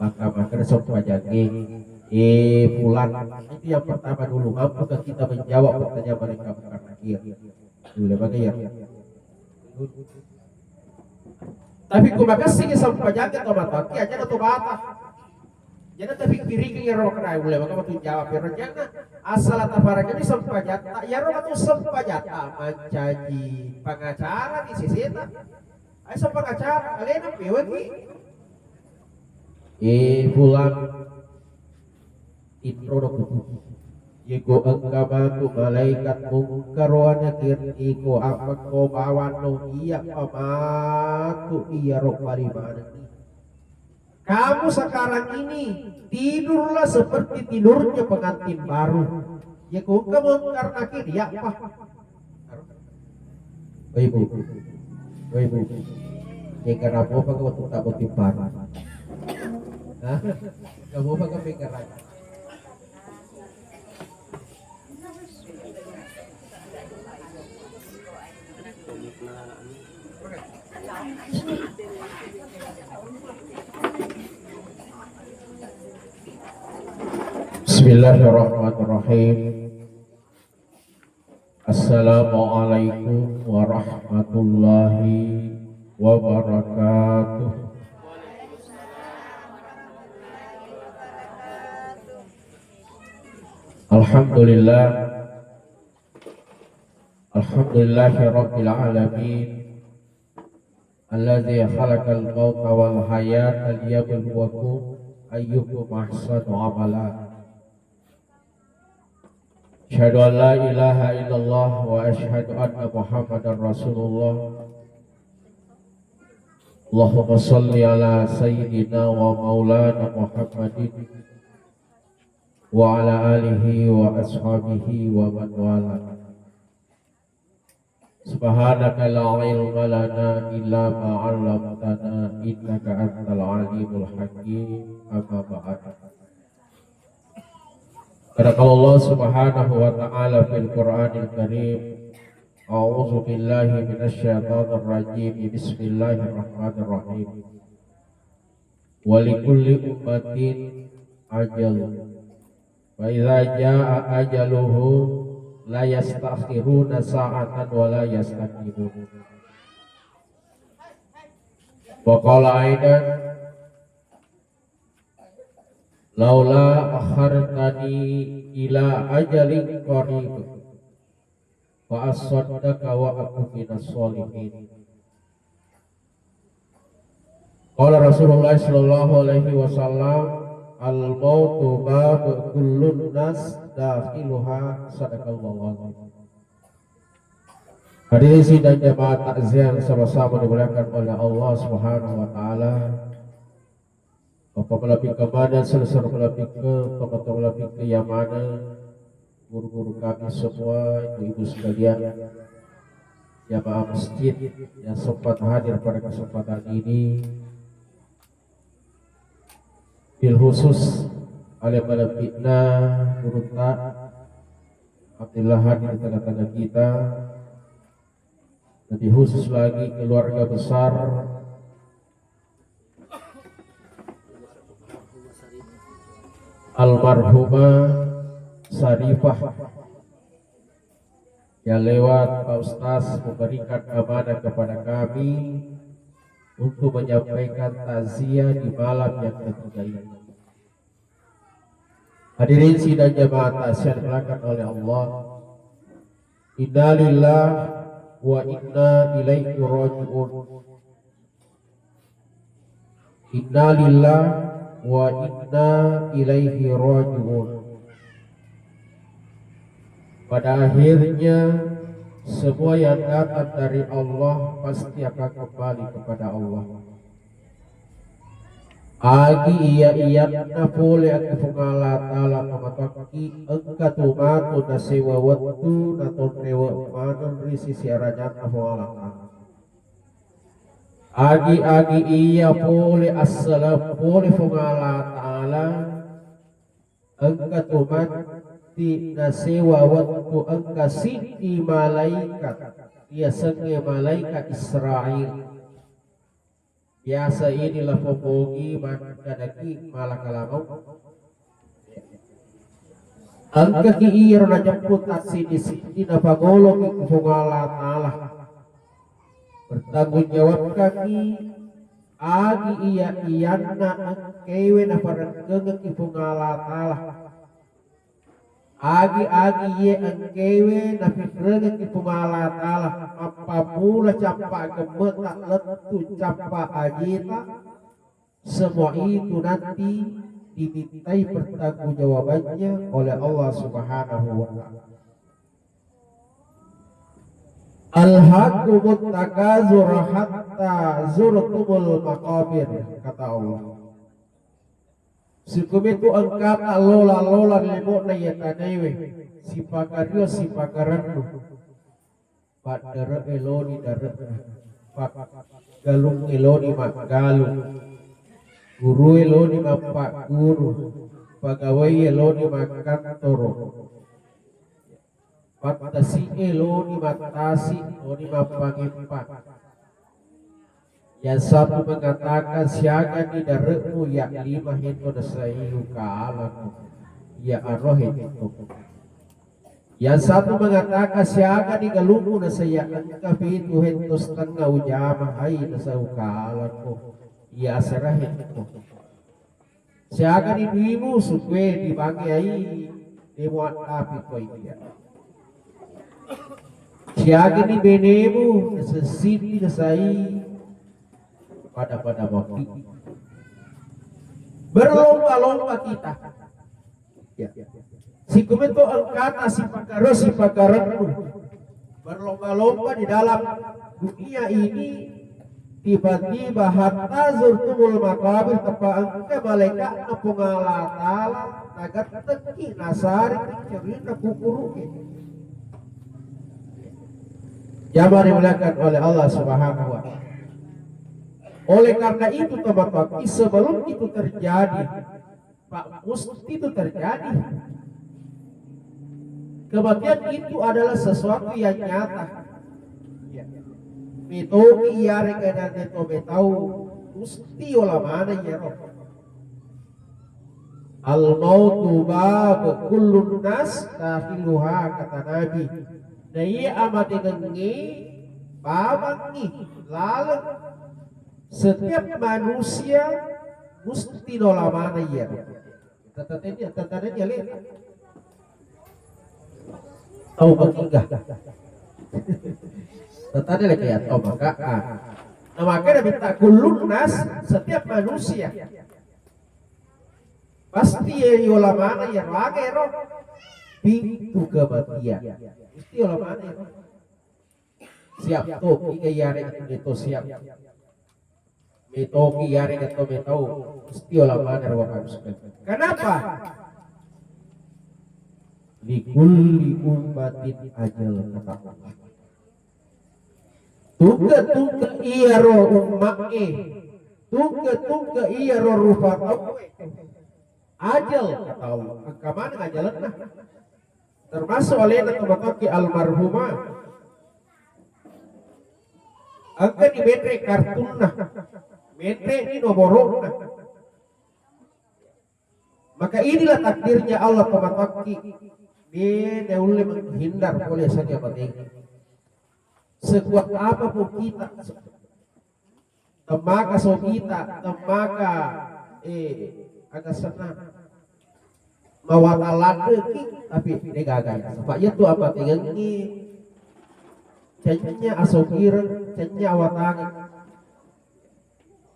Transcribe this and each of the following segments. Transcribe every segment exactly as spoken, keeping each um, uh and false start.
Maka, maka sempajangnge, eh, Fulan. Itu yang pertama dulu, mampukah kita menjawab pertanyaan malaikat Munkar Nakir? Dulu, maka ya. Tapi ku makessing sempajangnge to matoaki, aja na to bata. Jadi tapikkirikengngi ro makana, ulle maka matu jawab, pero jangan asal taparakani sempajatta, iyaro matu sempajatta mancaji pangacara di seseta. Ai sempajatta, alena pewaki. Eh, Fulan, tinro do kutu. Yeko engka matu malaikat Munkar wa Nakir iko appekko bawanno, iya pamatu iyaro palimanengngi. Kamu sekarang ini tidurlah seperti tidurnya pengantin baru. Yeko engka Munkar Nakir, iya pa. Woi, Bu. Woi, Bu. Engka napopa ko wettu tabotting baru. Hah? Engka mopa ko penggerak. Bismillahirrahmanirrahim. Assalamualaikum warahmatullahi wabarakatuh. Alhamdulillah. Alhamdulillahi rabbil alamin. Alladzi khalaqal mauta wal hayata liyabluwakum ayyukum ahsanu amala. Asyhadu an la ilaha illallah wa asyhadu anna Muhammadar Rasulullah. Allahumma shalli ala sayyidina wa maulana Muhammadin wa ala alihi wa ashabihi wa man wala. Subhanaka la ilma lana illa ma 'allamtana innaka antal alimul hakim. Amma ba'd. Qala Allah subhanahu wa ta'ala fil Qur'anil Karim, a'udzu billahi minasy syaithanir rajim. Bismillahirrahmanirrahim. Wa likulli ummatin ajal. Fa idza jaa ajaluhum la yastakhiruna sa'atan wa la yastaqdimun. Wa qala aidan, laula akhartani ila ajalin qarib fa asaddaqa wa akun minas sholihin. Qala Rasulullah sallallahu alaihi wasallam, "Al-mautu bab kullun nas dakhiluha." Sadaqallahul azim. Hadirin sidang jamaah takziah yang sama-sama dimuliakan oleh Allah Subhanahu wa taala. Bapak malapikeng maneng, selessureng malapikeng, tomatoa malapikeng iya maneng, guru-guru kami semua, ibu-ibu sekalian, jamaah masjid yang sempat hadir pada kesempatan ini, bil khusus ale malebbi'na gurutta, alhamdulillah hadir di tengah-tengah kita, lebih khusus lagi keluarga besar almarhumah Sarifah yang lewat Pak Ustaz memberikan amanah kepada kami untuk menyampaikan takziah di malam yang ketiga ini. Hadirin sidang jamaah takziah dimuliakan oleh Allah. Innalillah wa inna ilaihi raji'un. Innalillah wa inna ilaihi raji'un. Pada akhirnya, semua yang datang dari Allah pasti akan kembali kepada Allah. Agi iya-iyanna pole ake Puang Allah Ta'ala tomatoakki, engka tu matu nasewa wettu natonrewe maneng ri sisi arajanna Puang Allah Ta'ala. Agi-agi iya pole assaleng pole Puang Allah Ta'ala, engka tu matti nasewa wettu engka siddi malaikat, yasengnge malaikat Israil. Biasa ini lafo bongi makkadaki mala kalamau. Engkaki iyaro najeppu tassidi-sidi napagoloki Puang Allah Ta'ala. Bertanggung jawabkaki agi iya-iyanna engkewe naparekkengeki Puang Allah Ta'ala. Agi-agi iye engkewe nafitrengeki Puang Allah Ta'ala, mappammula cappa gemmeta lettu cappa ajeta, semua itu nanti dimintai pertanggungjawabannya oleh Allah Subhanahu wa Ta'ala. Alhaakumut takazur hatta zurtumul maqabir, kata Allah. Sikumitu engkata lola-lola ri lebo'na iya tanaewe, sipakario sipakarennu. Paddare'e loni dare'na, paggalungnge loni maggalung, gurue loni mappagguru, pagawaie loni makkantoro. Pattasi'e loni mattasi, loni mappangeppa. Yang satu mengatakan, "Siagani dare'mu?" Yang lima hento nasaihu kalaku. Ya aro hento. Yang satu mengatakan, "Siagani galungmu?" Nasaiya engka pitu hento setengah ujama, hai nasaihu kalaku. Ya asera hento. Siagani duimu? Sukue dibangeai, demo addapi koi dia. Siagani benemu? Nasessidi nasai pada-pada maki. Berlomba-lomba kita. Ya. Sikumeto engkata sipakaro sipakarennu. Berlomba-lomba di dalam dunia ini, tiba-tiba hatta zurtumul maqabir, teppa engka malaikatna Puang Allah Ta'ala nagattekki nasariki cerita kuburu'e. Jamaah dimuliakan oleh Allah Subhanahu wa Ta'ala. Oleh karena itu, teman-teman, sebelum itu terjadi, Pak, musti itu terjadi. Kematian itu adalah sesuatu yang nyata. Ya. Metoki iyarega na de to metau, musti ola maneng iyaro. Al mautu bab kullun nas dakhiluha, kata Nabi. Na iya amatengengnge babangngi laleng. Setiap manusia musti nola maneng iyaro. Tatateni, tatateni aleta. Tau makiga. Tatane lagi ya, tau maka. Ah. Nah, makanya minta kulun nas, setiap manusia. Pasti ya yola mana ya rage ro. Pintu kematian. Pasti yola mana ya. Siap to, iga iyarega to siap. Metoki iyarega to metau, mesti ola maneng ro wakam suka. Kenapa? Likulli ummatin ajal, kata Allah. Tungke-tungke iyaro umma'e, tungke-tungke iyaro rupa tauwe. Ajal, kata Allah. Engka maneng ajalenna. Termasuk alena tomatoakki almarhumah. Engkani menre kartunna, menre ni nomorona. Maka inilah takdirnya Allah tomatoakki. De naulle menghindar pole saja mateng. Sekuat apapun kita, temmaka sobita, temmaka, eh, aga senna. Mawata laddeki, tapi de gaga ya. Sapa iyatu amatengengngi cennya asogireng, cennya awatangeng.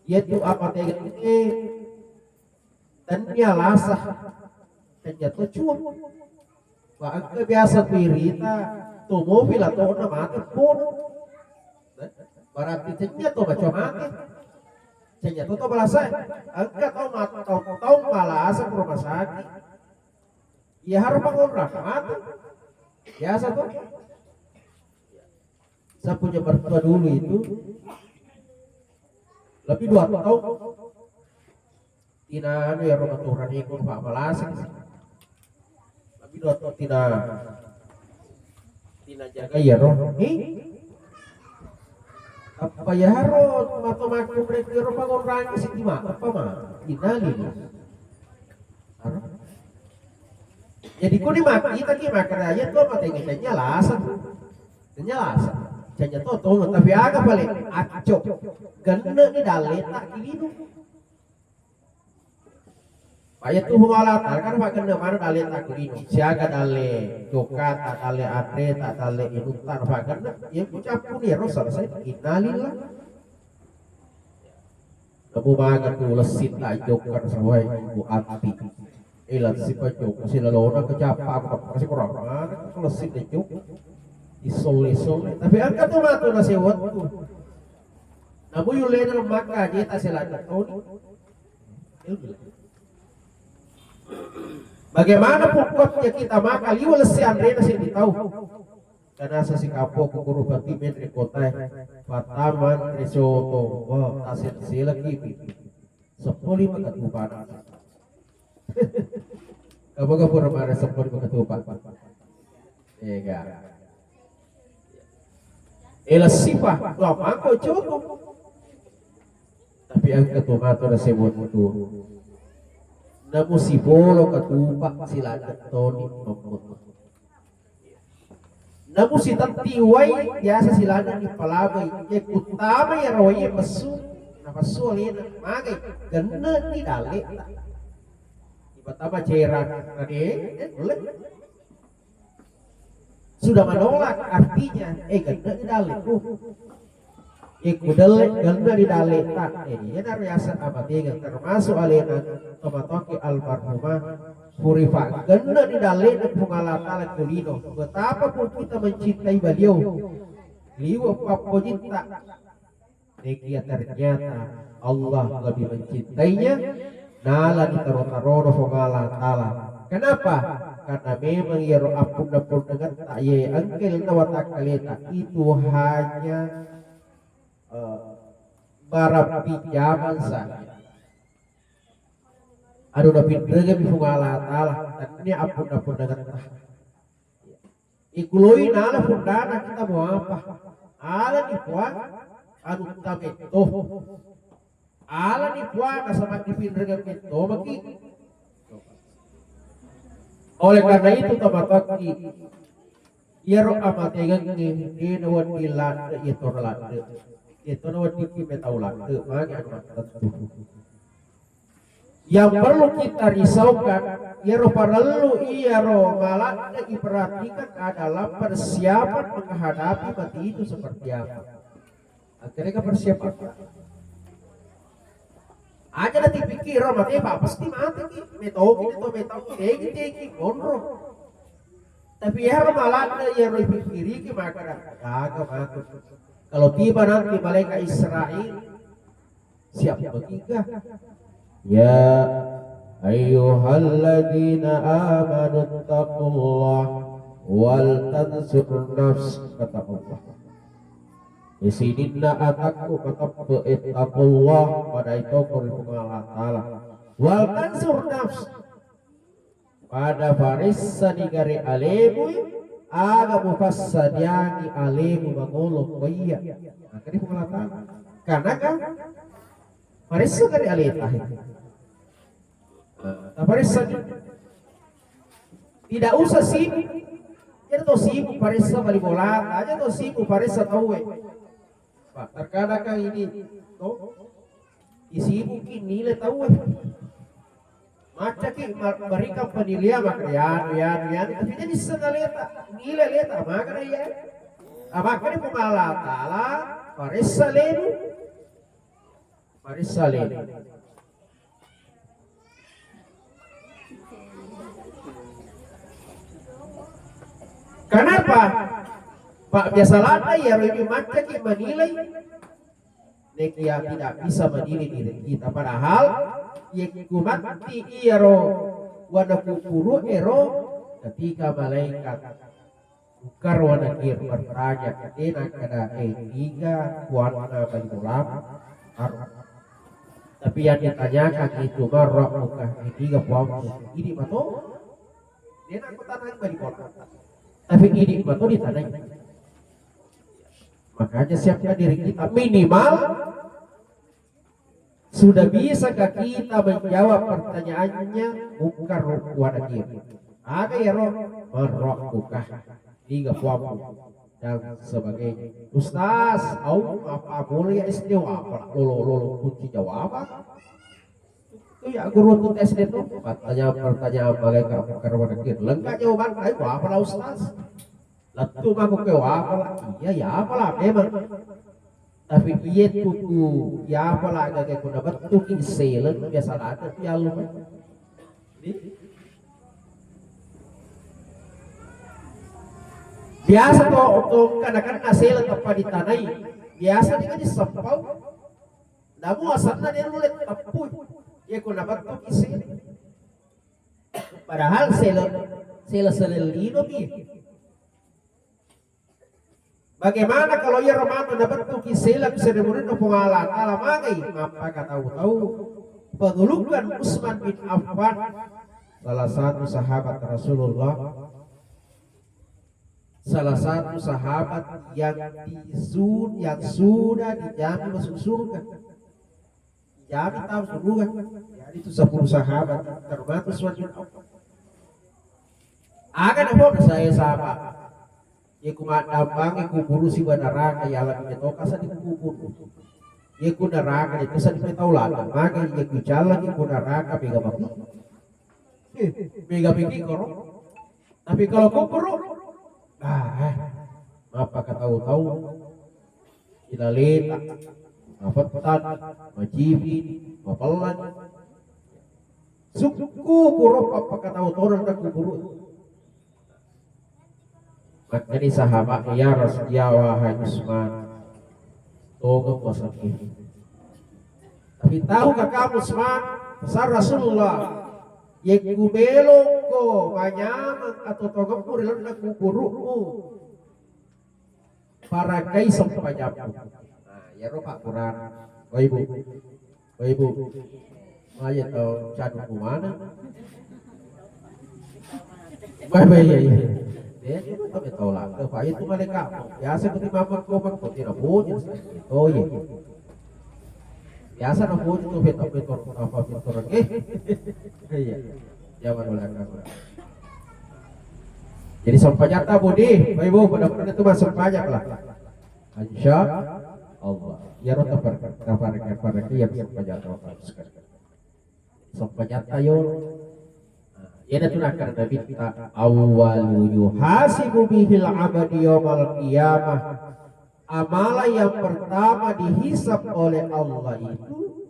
Iyatu amatengengngi tennia lasa, cennya to cua. Wa engka biasa tu irita, to mobil atau na mate pun. Berarti cennya to baca mate. Cennya to, to balasa. Engka tau mat-, tau, tau malasa ke rumah sakit. Iya harus bangun mate. Biasa to. Saya punya mertua dulu itu lebih dua tahun. Tina anu ya, rumah turun ikut Pak Malasik. Tapi dua tahun tina, tina jaga ya roh. Ih. Apa yaro matomakku mereka ro pangonrangi siti ma apa ma? Innalillah. Aro. Jadi kuni maki taki maka ya tu apa tengah tanya lasa. Tanya lasa. Tanya to to tapi aga pale acok. Genne ni dalle tak kilinu. Pak ya tu Allah Taala kan pak genne mana dalle tak kilinu. Siaga dalle jokata, dalle atreta, dalle inutta pak genne. Ya ku campur ya ro selesai. Innalillah. Namu maga tu lessi tak jokka sawai ku ati. Eh, lessi pa jokka si lalona kecapa aku tak kasih kurang mana lessi tak jokka. Isole isole. Tapi angkat tu matu nasi waktu. Namu yulena maka aja tak selalu toni. Bagaimana pokoknya kita maka liwa lessi anrena sih tahu. Karena sesi kapo kukuru pati menre kotae. Pataman resoto. Wah, tasir sila kipi. Sepuluh lima ketupat. Kamu ke pura mare sepuluh lima ketupat. Ega. Ela sipa, lo mako coba. Tapi angka tu matu na sebut tu. Namu sibolo ketupat sila toni mamut. Namu sitetti uwai biasa silaga dipalabai. Ye kuttama yaro wai messu, napessu alena magai genne ni dalle. Ipatama cera tadi, eh, boleh. Sudah menolak artinya, eh genne ni dalle. Uh. Ikku dalle, genne ri dalleta. Eh, iyanaro yaseng amatega, termasuk alena tomatoakki almarhumah. Purifa genne ri dallena Puang Allah Taala kulino. Betapa pun kita mencintai beliau. Liwe pappojitta. Nekia ternyata Allah lebih mencintainya. Nala ditaro-tarono Puang Allah Taala. Kenapa? Karena memang iyaro appunna-punnangetta ye engkel na watakkaleta itu hanya eh, barang pinjaman saja. Anu napinrengeng mi Puang Allah Taala, tannia ampun-ampun nagetta. Ikuloi nala pundana kita mau apa? Ala ni puang, anu tametto. Ala ni puang nasaba dipinrengeng metto maki. Oleh karena itu tamataki Iyaro amatengengnge de nawedding ladde, iyatoro ladde. Iyatoro weddikki metau ladde, magi anu mattentu. Yang perlu kita risaukan, iyaro parellu iyaro maladde iperhatikan adalah persiapan menghadapi mati itu seperti apa. Akhirnya kan persiapan. Aja na tipikkiro mate, Pak, pasti mate ki. Metoki, meto, metoki, tegi, tegi, monro. Tapi iyaro maladde, iyaro ipikkiriki, maka gaga matu. Kalau tiba nanti malaikat Israel, siap bertiga. Ya ayyuhalladzina amanu taqullah wal tansur nafs, kata Allah. Isininna atakku mateppe, ittaqullah, pada itoko ri Puang Allah Taala. Wal tansur nafs, pada paressa ni gare alemu, aga mupassadiangi alemu mangolo ko iya. Maka di Puang Allah Taala. Karena kan paressa gare aleta. Taparessa ni. Tidak usah sibuk. Jadi to sibuk paressa bali bola, aja to sibuk paressa tauwe. Pak, terkadang kan ini to isibuki nilai tauwe. Macaki ma-, berikan penilaian maka ya anu, ya anu, ya anu, tapi jadi setengah leta, nilai leta maka ya. Apa kan Puang Allah Taala paressa lemu. Paressa lemu. Kenapa? Pak biasa ladde iyaro ini maccaki menilai nekia tidak bisa menilai diri kita. Padahal yekku matti iyaro wana kupuru ero ketika malaikat Bukan wanakir bertanya, tena kada, eh, niga puanna bali bola? Ar-, tapi yang ditanyakan itu, "Man rabbuka?" Eh, niga puammu? Idi mato. Tena aku tanai bali bola. Tapi idi mato ditanai. Makanya siapkan diri kita minimal sudah bisakah kita menjawab pertanyaannya Munkar wa Nakir. Aga iyaro, "Man rabbuka?" Niga puammu? Dan sebagainya. "Ustaz, au apa boleh ya S D wa apa lolo lolo kunci jawaban?" Itu ya guru tu S D tu. Pertanyaan-pertanyaan malaikat Munkar wa Nakir. Lengkap jawaban, "Ai, wa apa lah Ustaz?" Lettu mako ke wa apa lah? Iya, ya apa lah memang. Tapi iya tuku ya apa lah gage kuna bettuki seleng biasa lada tu ya lu. Biasa to, to kana-kana sela teppa ditanai. Biasa ni kan disempau. Namu asanna de nulle teppu. Iya ko nabattu isi. Padahal sela, sela selellino bi. Bagaimana kalau iyaro matu nabattuki sela ku sere murinna Puang Allah Taala, magai mappakatau-tau? Pengulukan Utsman bin Affan, salah satu sahabat Rasulullah, salah satu sahabat yang disu-, yang sudah dijamin masuk surga. Dijamin tau surga. Jadi itu sepuluh sahabat, termasuk Utsman bin Affan. Aga na pona saya sahabat. Ye ku maddambangi kuburu siba neraka, ya lebih metoka sa di kuburu. Ye ku neraka itu sa di petau lada. Maka ye ku jalan ku neraka mega bagi. Eh, mega bagi koro. Tapi kalau kuburu, ah, eh, mappakatau-tau, ilaleta, mapettan, macipi, mapellan. Sukku kuro pappakatau-tau na kuburu. Makkani sahabat, "Ya Ras-, ya wahai Utsman, tongeng wasengki." Tapi tahukah kamu, Utsman, pesan Rasulullah, "Yekku melokko manyameng atau tongemmu ri lalenna kuburu'mu, parakai sempajammu." Nah, iyaro Pak Quran. Baik, Bu. Baik, Bu. Aja tau cadu kumana. Baik, baik, iya, iya. Dia itu tapi tau lah. Pak itu malaikat. Biasa kuti mama ko, Pak, kuti na puji. Oh, iya. Biasa na puji tuh, betul, betul, apa, betul, eh. Iya. Zaman ulang. Jadi, sempajatta, Budi. Baik, Bu, benar-benar itu mah sempajatta lah. Insya Allah. Ya, roh tapar-, tapar-, tapar-, ya, sempajatta, Bapak Ibu sekalian. Sempajatta, yo. Nah, iya, tu nakar Nabi ta, "Awwalu yuhasibu bihil abadi yaumal qiyamah." Amalan yang pertama dihisab oleh Allah itu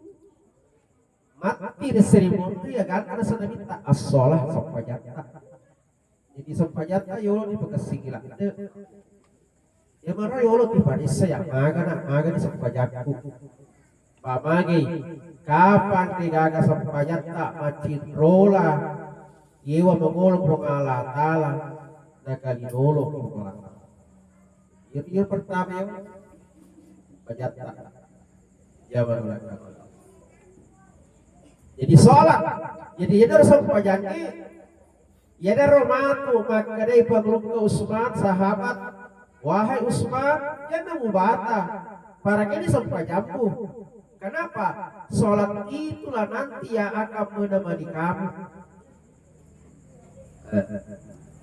matti ri seri monri, ya kan, ada sanabitta as-shalah, sempajatta. Jadi sempajatta yolo dipakessingi ladde. Ya maro yolo diparessa ya, magana, magani sempajakku. Pamagi, kapang degaga sempajatta macinrola, yewa mangolo Puang Allah Taala, nakalinolo Puang Allah Taala. Yang, yang pertama yang pajatta. Zaman ulang. Jadi sholat. Jadi, iyaro sempajangnge, iyaro matu makkedai pangulukka Utsman, sahabat, "Wahai Utsman, jangan mubata. Parakeni sempajammu. Kenapa? Sholat itulah nanti yang akan menemani kamu." Eh,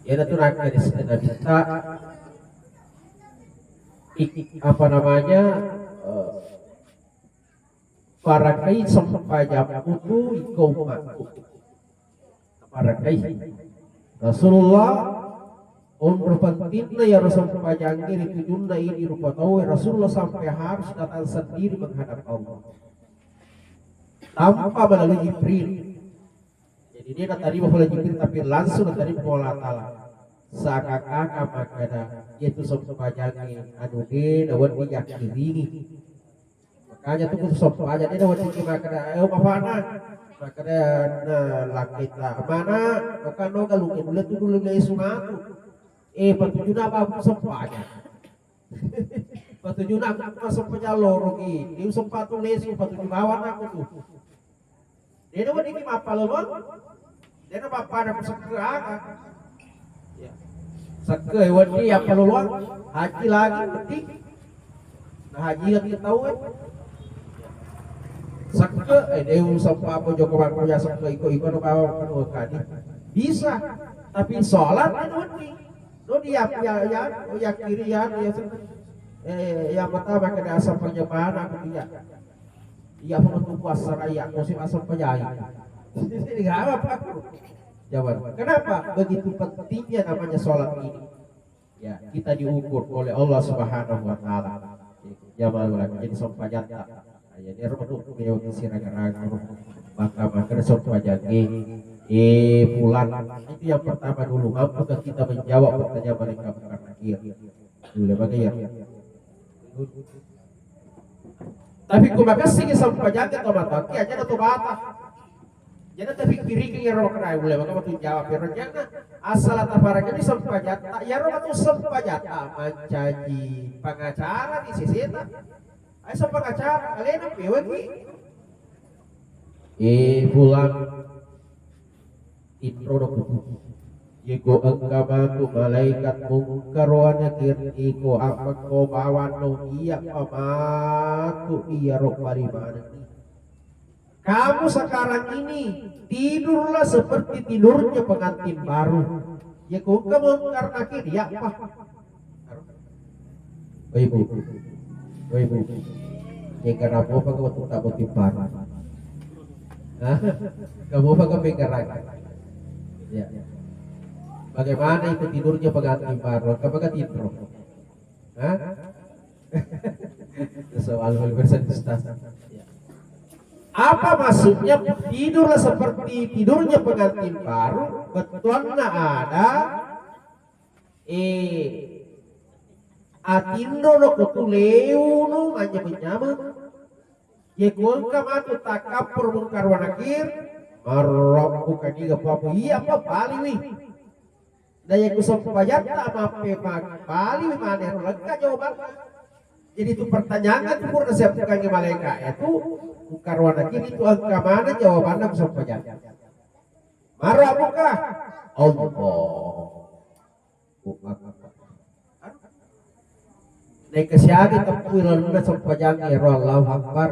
iyanatu nakkeda Nabitta, ik-, apa namanya, eh, parakai sempajammu tu iko ummatku. Parakai. Rasulullah, onro pentingna iyaro sempajangnge ri tujunna idi rupa tauwe, Rasulullah sampai harus datang sendiri menghadap Allah. Tanpa melalui Jibril. Jadi, de natarima pole Jibril, tapi langsung natarima Puang Allah Taala. Seakan-akan makkeda, iyatu sempajangnge anu de nawedding yakkiringi. Makanya tu kutu sempajang de nawedding makkeda, "Eh, bapakna." Makkeda na lakkaitta, "Mana?" Oka no galung, "Nulle tu nulle lesu matu." Eh, patujuna apa sempajang? Patujuna aku sempajang loro ki. Dia sempatu lesu, patuju bawang aku tu. Dena wedding ki mappaloloang, dena pappada ku sekke aga. Ya. Sekke wedding ya paloloang, haji lagi wedding. Haji lagi tau, eh. Sekke, eh, deu sempa apa joko bangko ya sekke iko-iko no bawa kanu kadi. Bisa, tapi sholat itu mesti. No dia ya, ya, oh, ya kiri ya, dia se-, eh, yang pertama kena asam penyembahan aku dia. Iya, aku tuh puasa raya, aku sih asam penyai. Jadi nggak apa-apa aku. Jawab. Kenapa begitu pentingnya namanya sholat ini? Ya, kita diukur oleh Allah Subhanahu wa Ta'ala. Jamal lagi jadi sompajatta. Nah, jadi ero tu mewa siraga-raga. Maka maka sompajange, eh, pulang. Itu yang pertama dulu. Mampukah kita menjawab pertanyaan mereka bukan akhir? Dulu bagaimana? Tapi ku makessing sompajange to mataki aja to bata. Jadi tapikkiriki iyaro makkunrai ulle maka matu jawab iyaro janna. Asala taparakani sempajatta, iyaro matu sempajatta mancaji pangacara di seseta. Ai sempajatta alena pewangi. Eh, pulang. Inro no kutu. Yeko engka matu malaikat Mungkar wa Nakir, iko apa ko bawano iya pamatu iyaro palimanengi. Kamu sekarang ini tidurlah seperti tidurnya pengantin baru. Ya, kok kamu karena kiri, ya, apa? Woi, Bu. Woi, Bu. Ya, kenapa apa kamu tetap mau timpar? Hah? Kamu apa kamu pengarang? Ya. Bagaimana itu tidurnya pengantin baru? Kamu kan tidur. Hah? Soal persen Ustaz. Apa maksudnya tidurlah seperti tidurnya pengantin baru? Bettuanna ada, eh, atinro no kutuleu no manyameng-nyameng. Ye kuengka matu takappur Mungkar wa Nakir, marrokku kaniga papu iya apa paliwi. Daya ku sempajatta mappe ma-, bali mane ro lekka jawabanna. Jadi itu pertanyaan itu pura siapkangi malaika itu Mungkar wa Nakir itu engka mana jawabanna ku sempajatta. Mara buka Allah. Naik kesiagi tepui lalu sempajangi ro Allahu Akbar.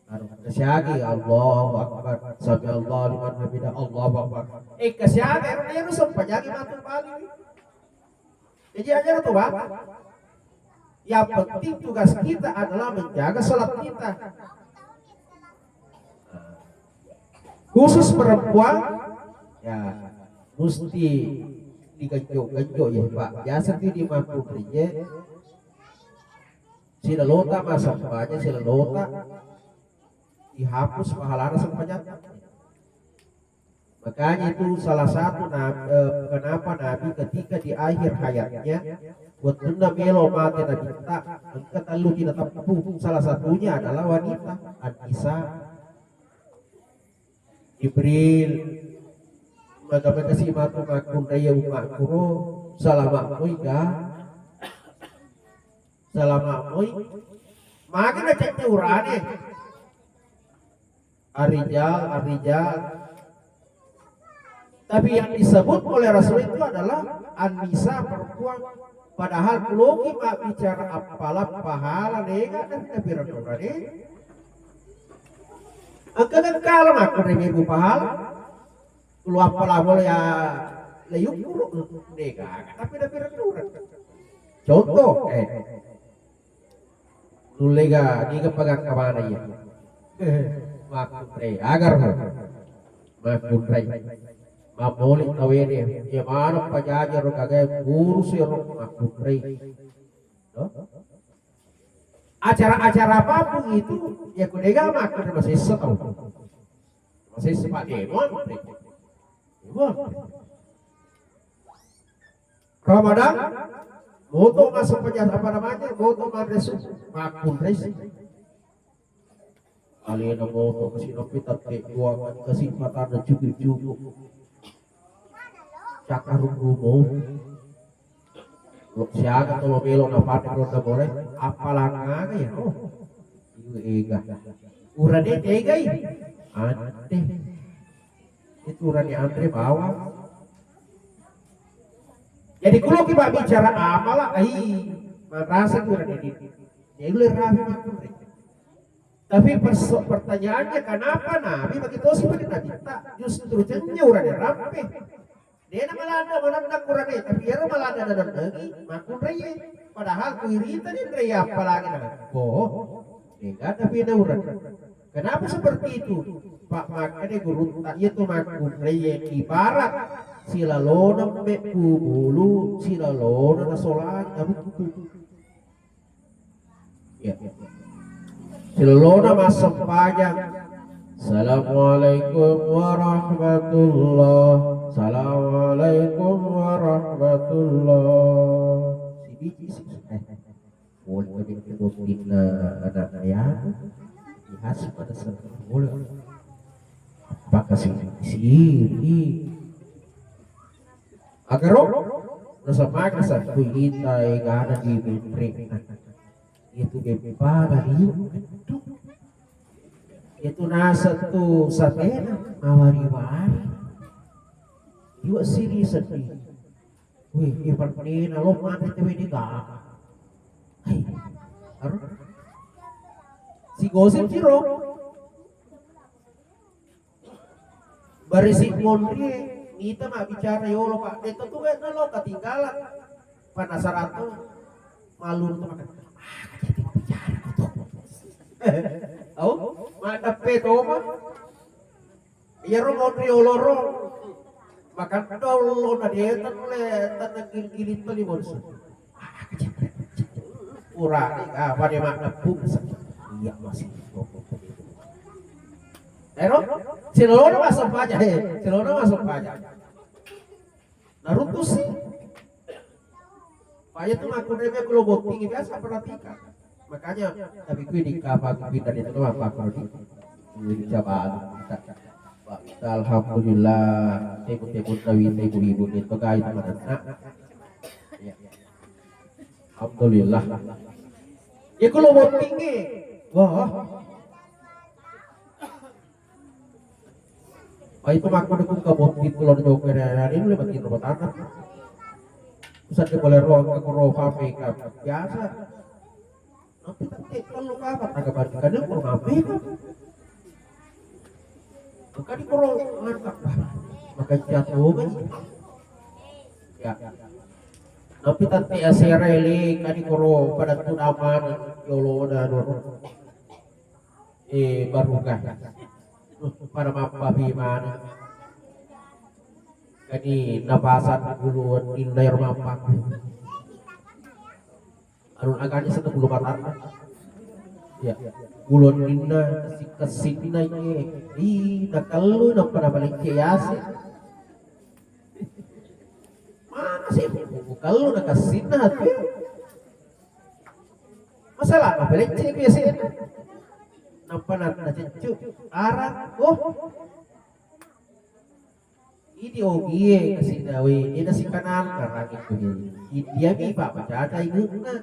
Anu, kasiagi, Allahu Akbar. Sami Allahu liman hamidah, Allahu Akbar. Eh, kasiagi, ero, ero sempajangi matu bali. Jadi aja tuh, Pak. Yang penting tugas kita adalah menjaga salat kita. Khusus perempuan, ya, mesti digenjok-genjok ya, Pak. Biasa tuh di Mangkunri, ya. Silolota mah sempajang, silolota dihapus pahalana sempajatta. Makanya itu salah satu na-, eh, kenapa Nabi ketika di akhir hayatnya, wettunna melo mate Nabitta, engka tellu tinateppu, salah satunya adalah wanita, An-Nisa. Jibril, maka-maka si matu makkunrai ya umma'ku ro, salama' moi ga? Salama' moi. Maka na caccaurane. Ar-rijal, ar-rijal. Tapi yang disebut oleh Rasul itu adalah An-Nisa, perempuan. Padahal kuloki mabbicara appalang pahala, dega dan tapi renurane. Engka kan kala makkunrai mebbu pahala. Kulo appalang pole ya, le yukkuru, dega, tapi tapi renurane. Contoh, eh, nulle ga, niga pagang kamana iya? Makkunrai, agar makkunrai. Mamoli tawede, iya mana pajaja ro kagae, burus ro makkunrai. No? Acara-acara apapun itu, ya kudega makkunrai masessa tau. Masessa Pak Demon. Demon. Ramadan, moto masuk penjara apa namanya? Moto madresu, makkunrai. Alena moto kasi nopi tatte dua kasi patana cukup-cukup. Cakarung dumo. Lo siaga to lo melo na pate ronda boleh. Apalagi ya? Oh. Iya, ega. Urane tegai. Ante. Itu urane anre bawang. Jadi kulo ki bicara amala, ai, marasa tu urane di. Jadi lu rapi makkunrai. Tapi perso-, pertanyaannya, kenapa Nabi begitu sih pada Nabi tak justru cennya urane rampe? Dena malanda mananda kurane, tapi ero malanda nanangi makkunrai. Padahal kuirita ni rai apalagi na. Oh, dega tapi na urane. Kenapa seperti itu? Pak, makanya guru tak itu makkunrai ibarat silalona mebbu bulu, silalona nasolang, abu. Ya. Silolona massempajang. Assalamualaikum warahmatullah. Assalamualaikum warahmatullah. Sibiji si eh. Boleh kami kebuntinna anak ayam. Dihas pada sekolah. Apakah si sini? Agaro nasamaga sattu ita egana di menre. Itu beppa baliu. Itu nasattu satena mawari-wari. Iwa siri seddi. Wih, iparnena lo mate tewe di gana. Hai. Aru. Si gosip siro. Barisi monri, mita mabbicara yolo, Pak. Deto tu wena lo ketinggalan. Penasaran tu. Malu tu makan. Ah, jadi bicara tu. Au, madape to, Pak. Iyaro monri oloro. Makan dolo na dia tan le tan gili-gili tu di bonsu. Urani, ah, pada mak nepung. Iya, masih. Ero, silolona masuk aja, he. Silolona masuk aja. Narutusi. Paya tu aku nebe kulo botting biasa perhatikan. Makanya, tapi kui di kapal kui dari itu apa kalau di, di cabang. Alhamdulillah, tebut-tebut tawi, ibu-ibu itu kai teman. Ya. Alhamdulillah. Ya, kalau botting, wah. Wah, itu makku dukung ke botting kalau di Jogja, ya, ini boleh makin rumah tangga. Bisa di boleh roh, ke roh, pabrik, biasa. Tapi tette tellu kapang, naga bandingkan dia kurang apa itu? Bukan di kurang, maka jatuh kan? Ya. Tapi tette asera ele, kan di kurang pada tu aman, yolo, dah, dulu. Eh, baruga. Pada mappabi mana. Kani napasan bulu inna ero mappaku. Anu agani sana bulu matana. Ya. Bulu inna, kesik-kesikna ye. Ih, nakallu, nappa napalecce yase. Mana sih? Kallu nakassinna hati. Masalah apa lecce biasa. Nampa na, naceccu. Arang. Oh. Idi ogie kasih dawe. Ina si kanan karang itu. Idi mi pak bacaca ingetna.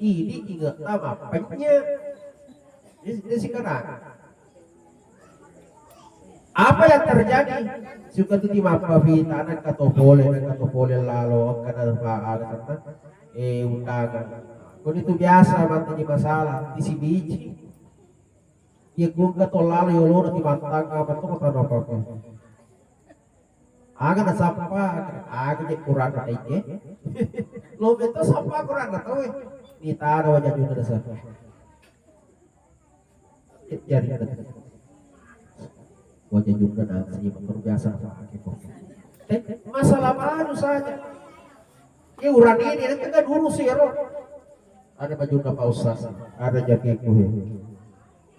Idi inget tama penya. Ini, ini si kanan. Apa yang terjadi? Suka tu timappa fitana kato pole, kato pole lalo, kada pa, ada kata, eh, undangan. Kau itu biasa mati di masalah, di si biji. Ya, gua kato lalo, yolo, nanti matang, apa tu, apa, apa, apa. Aga nasappa, aga je Quran na ike. Lo beto sappa Quran na tawe. Ni tada wajah juga dasar. Jari ada. Wajah juga dan senyum luar biasa pakai kok. Eh, masalah baru saja. Ya, urani ini nanti kan dulu sih, ya, Roh. Ada baju Pak Ustaz, ada jakiku, ya.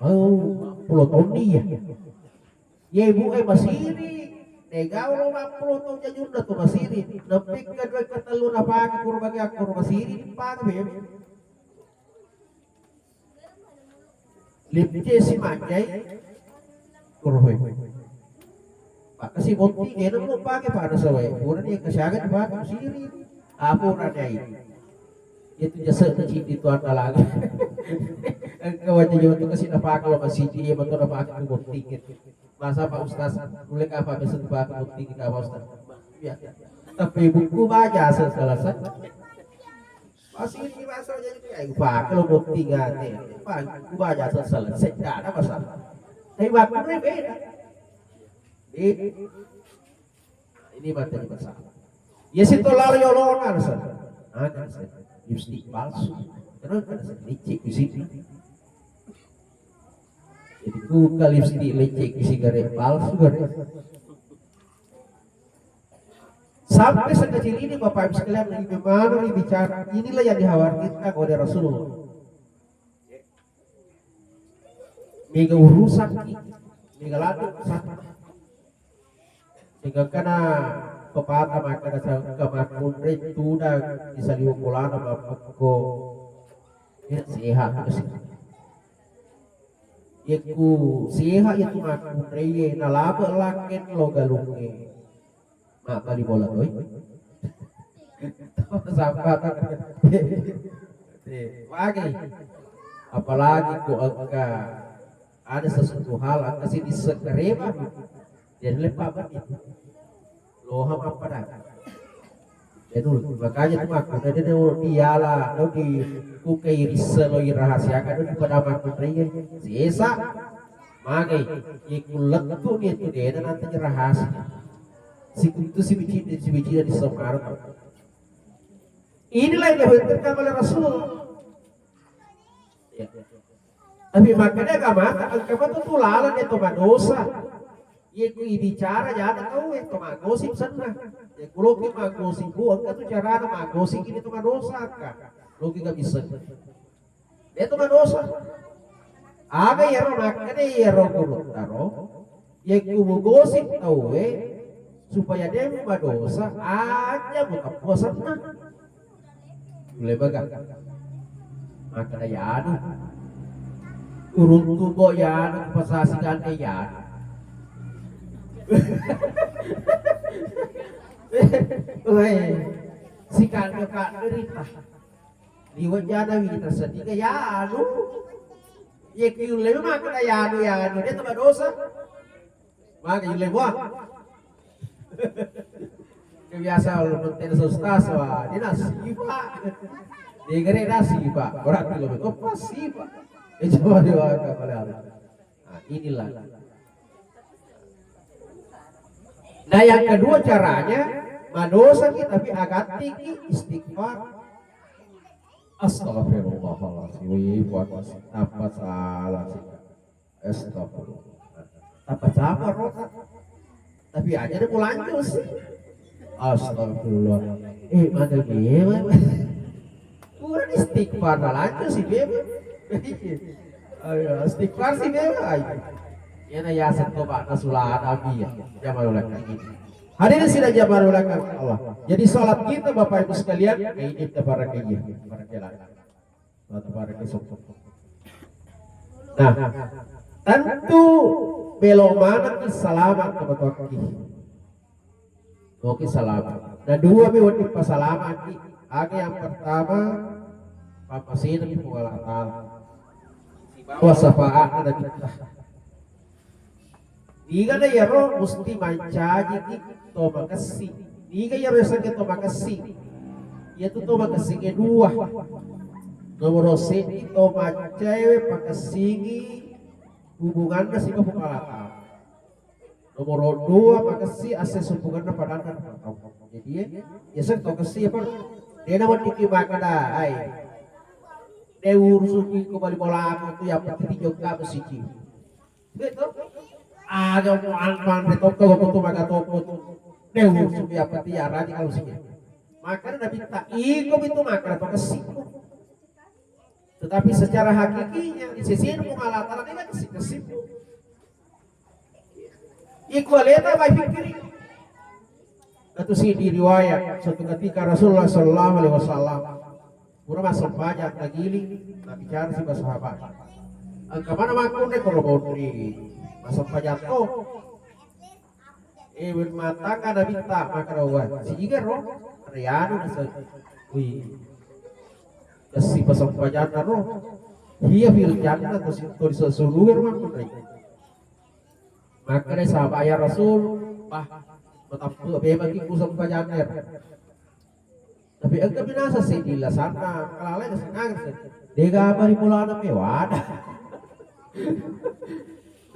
Oh, pulau Tony, ya. Ye ibu e masiri, de gau lo mappulo tau jajunna tu masiri, neppi kedua ketellu napake kuro bagi akkoro masiri, dipake bebe. Lipce si manjai, kuro he. Pak kasi botting, enak lo pake pada sawe, pura ni kasiaga dipake masiri, apa ora dai. Itu jasa tu citi tu anda lagi. Engkau aja jauh tu kasi napake lo masiri, ya betul napake tu botting. Masa Pak Ustaz, boleh kah Pak besok Pak bukti kita Pak Ustaz? Ya. Tapi buku baca selesai. Masih ini masa jadi kayak gua kalau bukti gak nih. Pak, gua aja selesai, tidak ada masalah. Tapi waktu ini beda. Beda. Ini materi masalah. Ya situ lalo yolona rasa. Ada rasa. Lipstick palsu. Terus ada rasa licik di sini. Jadi buka lipstick licik di sigaret palsu kan. Sampai sekecil ini Bapak Ibu sekalian, ini mana nih bicara. Inilah yang dikhawatirkan oleh Rasulullah. Mega urusan, mega ladu satu. Sehingga kana pepatah maka kamakunre tuda di saliwa polana mapekko. Ya, sehat terus. Yeku sehat ya tu makunre ye nalaba laken lo galunge. Mabbali bola toi. Sampah. Eh, wagi. Apalagi ko engka ada sesuatu hal engka si disekerema. Jadi lepa itu. Loha apa dah. Jadi makanya tu aku tadi dia diala, dia di kukai risa lo rahasiakan dia pada makunre. Sesa. Magai, ye kullettu ni tu dena nanti rahasia. Sikuntu si bicin, si bicin di Samarang. Inilah yang dikhawatirkan oleh Rasulullah. Ya. Tapi makanya agama, agama itu tuh lalat itu madosa. Ye ku bicara jana tau itu magosip senna. Ye ku loki magosip bu, engka tu carana magosip ini tu madosa ka. Loki gak bisa. De'to madosa. Aga iyaro makkeda iyaro gurutta ro, yakku mugosip tauwe supaya de' madosa, aja muteppu asenna. Mulai baga. Makkeda yanu. Uruntu bo yanu pasasi gante yanu. Weh, sikande pak derita. Liwe' jana wita sediga yanu. Ye kiulle makkeda yanu, yanu, de' taba dosa. Maka yulle mua. Kebiasa ulun tena ustaz, wah, de' nasiba. De' gare nasiba. Berarti lo betul pasiba. Eh, coba diwaka pada Allah. Nah, inilah. Nah, yang kedua caranya, madosa kita, tapi agatti ki istighfar. Astagfirullahaladzim, wih, buat apa salah sih? Astagfirullah. Apa sabar, Rota? Tapi aja deh mau lanjut sih. Astagfirullah. Eh, mana dia? Kurang istighfar, malah aja sih, Beb. Ayo, istighfar sih, Beb. Ayo. Iyana yaseng toba na sulana Abi ya. Jamal ulama. Hadirin sidang jamal ulama Allah. Jadi salat kita Bapak Ibu sekalian, ini kita para kaya, para kaya. Salat para kaya. Nah, tentu belok mana ki selamat ke batuakki. Oke, selamat. Nah, dua mi wedding pasalamaki. Aga yang pertama, pappasenami Puang Allah Ta'ala. Sibawa syafaatna Nabitta. Niga na iyaro musti mancaji ki to makessing. Niga iyaro yasengnge to makessing? Iyatu to makessingnge dua. Nomoro seddi to maccaewe pakessingi hubunganna sibawa Puang Allah Ta'ala. Nomoro dua, makessi assessubunganna padanna tau. Jadi, eh, yaseng tau kessi apa? Dena weddikki makkeda, ai. De' urusuki ko bali bola aku tu yang penting jokka besiki. Betul? Ada mau anpan de' tokko ko tu maga tokko tu. De' urusuki yang penting ya raja kalau siki. Makanya Nabitta iko itu makkeda tau kessi. Tetapi secara hakikinya, di sisi Puang Allah Ta'ala ini kan kessi-kessi. Iko aleta mai pikkiri. Natu si di riwayat, suatu ketika Rasulullah sallallahu alaihi wasallam pura massempajang, nagiling, nabicara sibawa sahabat. Engka mana makkunrai koro botri massempajang to. Eh, matanga Nabitta, makkeda, "Wah, siga ro? Rianu nase-, wih, kessi pasempajanna ro. Hiya fil jannah, to si-, to ri surga ro makkunrai." Makkeda sahabat, "Ya Rasul, bah, matampu bemaki ku sempajanna." Tapi engka binasa seddi lasanna, kalalai kasi naga seddi. Dega bari bolana mewada.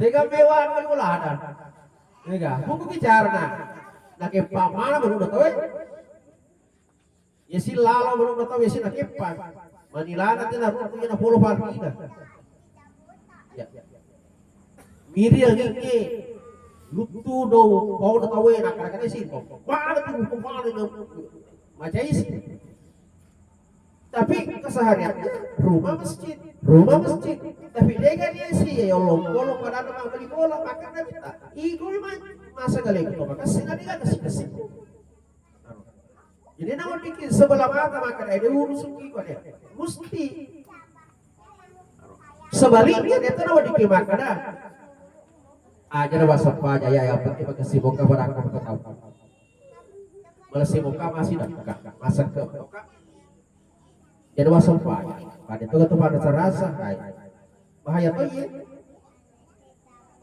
Dega mewada bari bolana. Dega, buku bicara na. Nakeppa mana baru udah tahu. Ya si lalo baru udah tahu ya si nakeppa. Manilana tena ruku ya na polo farida. Ya. Miri lagi ke luttu do pau na tawe na kada kada si. Mana tu hukum mana na macai si. Tapi kesehariannya rumah masjid, rumah masjid. Tapi dega dia si ya Allah, kalau pada ada beli bola makan dari tak. Iku memang masa kali itu maka sih nanti kan kasih kasih. Jadi namun dikit sebelah mata maka ada urus suki kok dia. Musti sebaliknya dia tuh namun dikit maka dah. Aja dah wasapa aja ya yang penting pakai sibuk kabar aku tahu. Malessi moka masih dah buka, masak ke moka. Jadi wasompa. Pada itu kata pada serasa, hai. Bahaya tuh iya.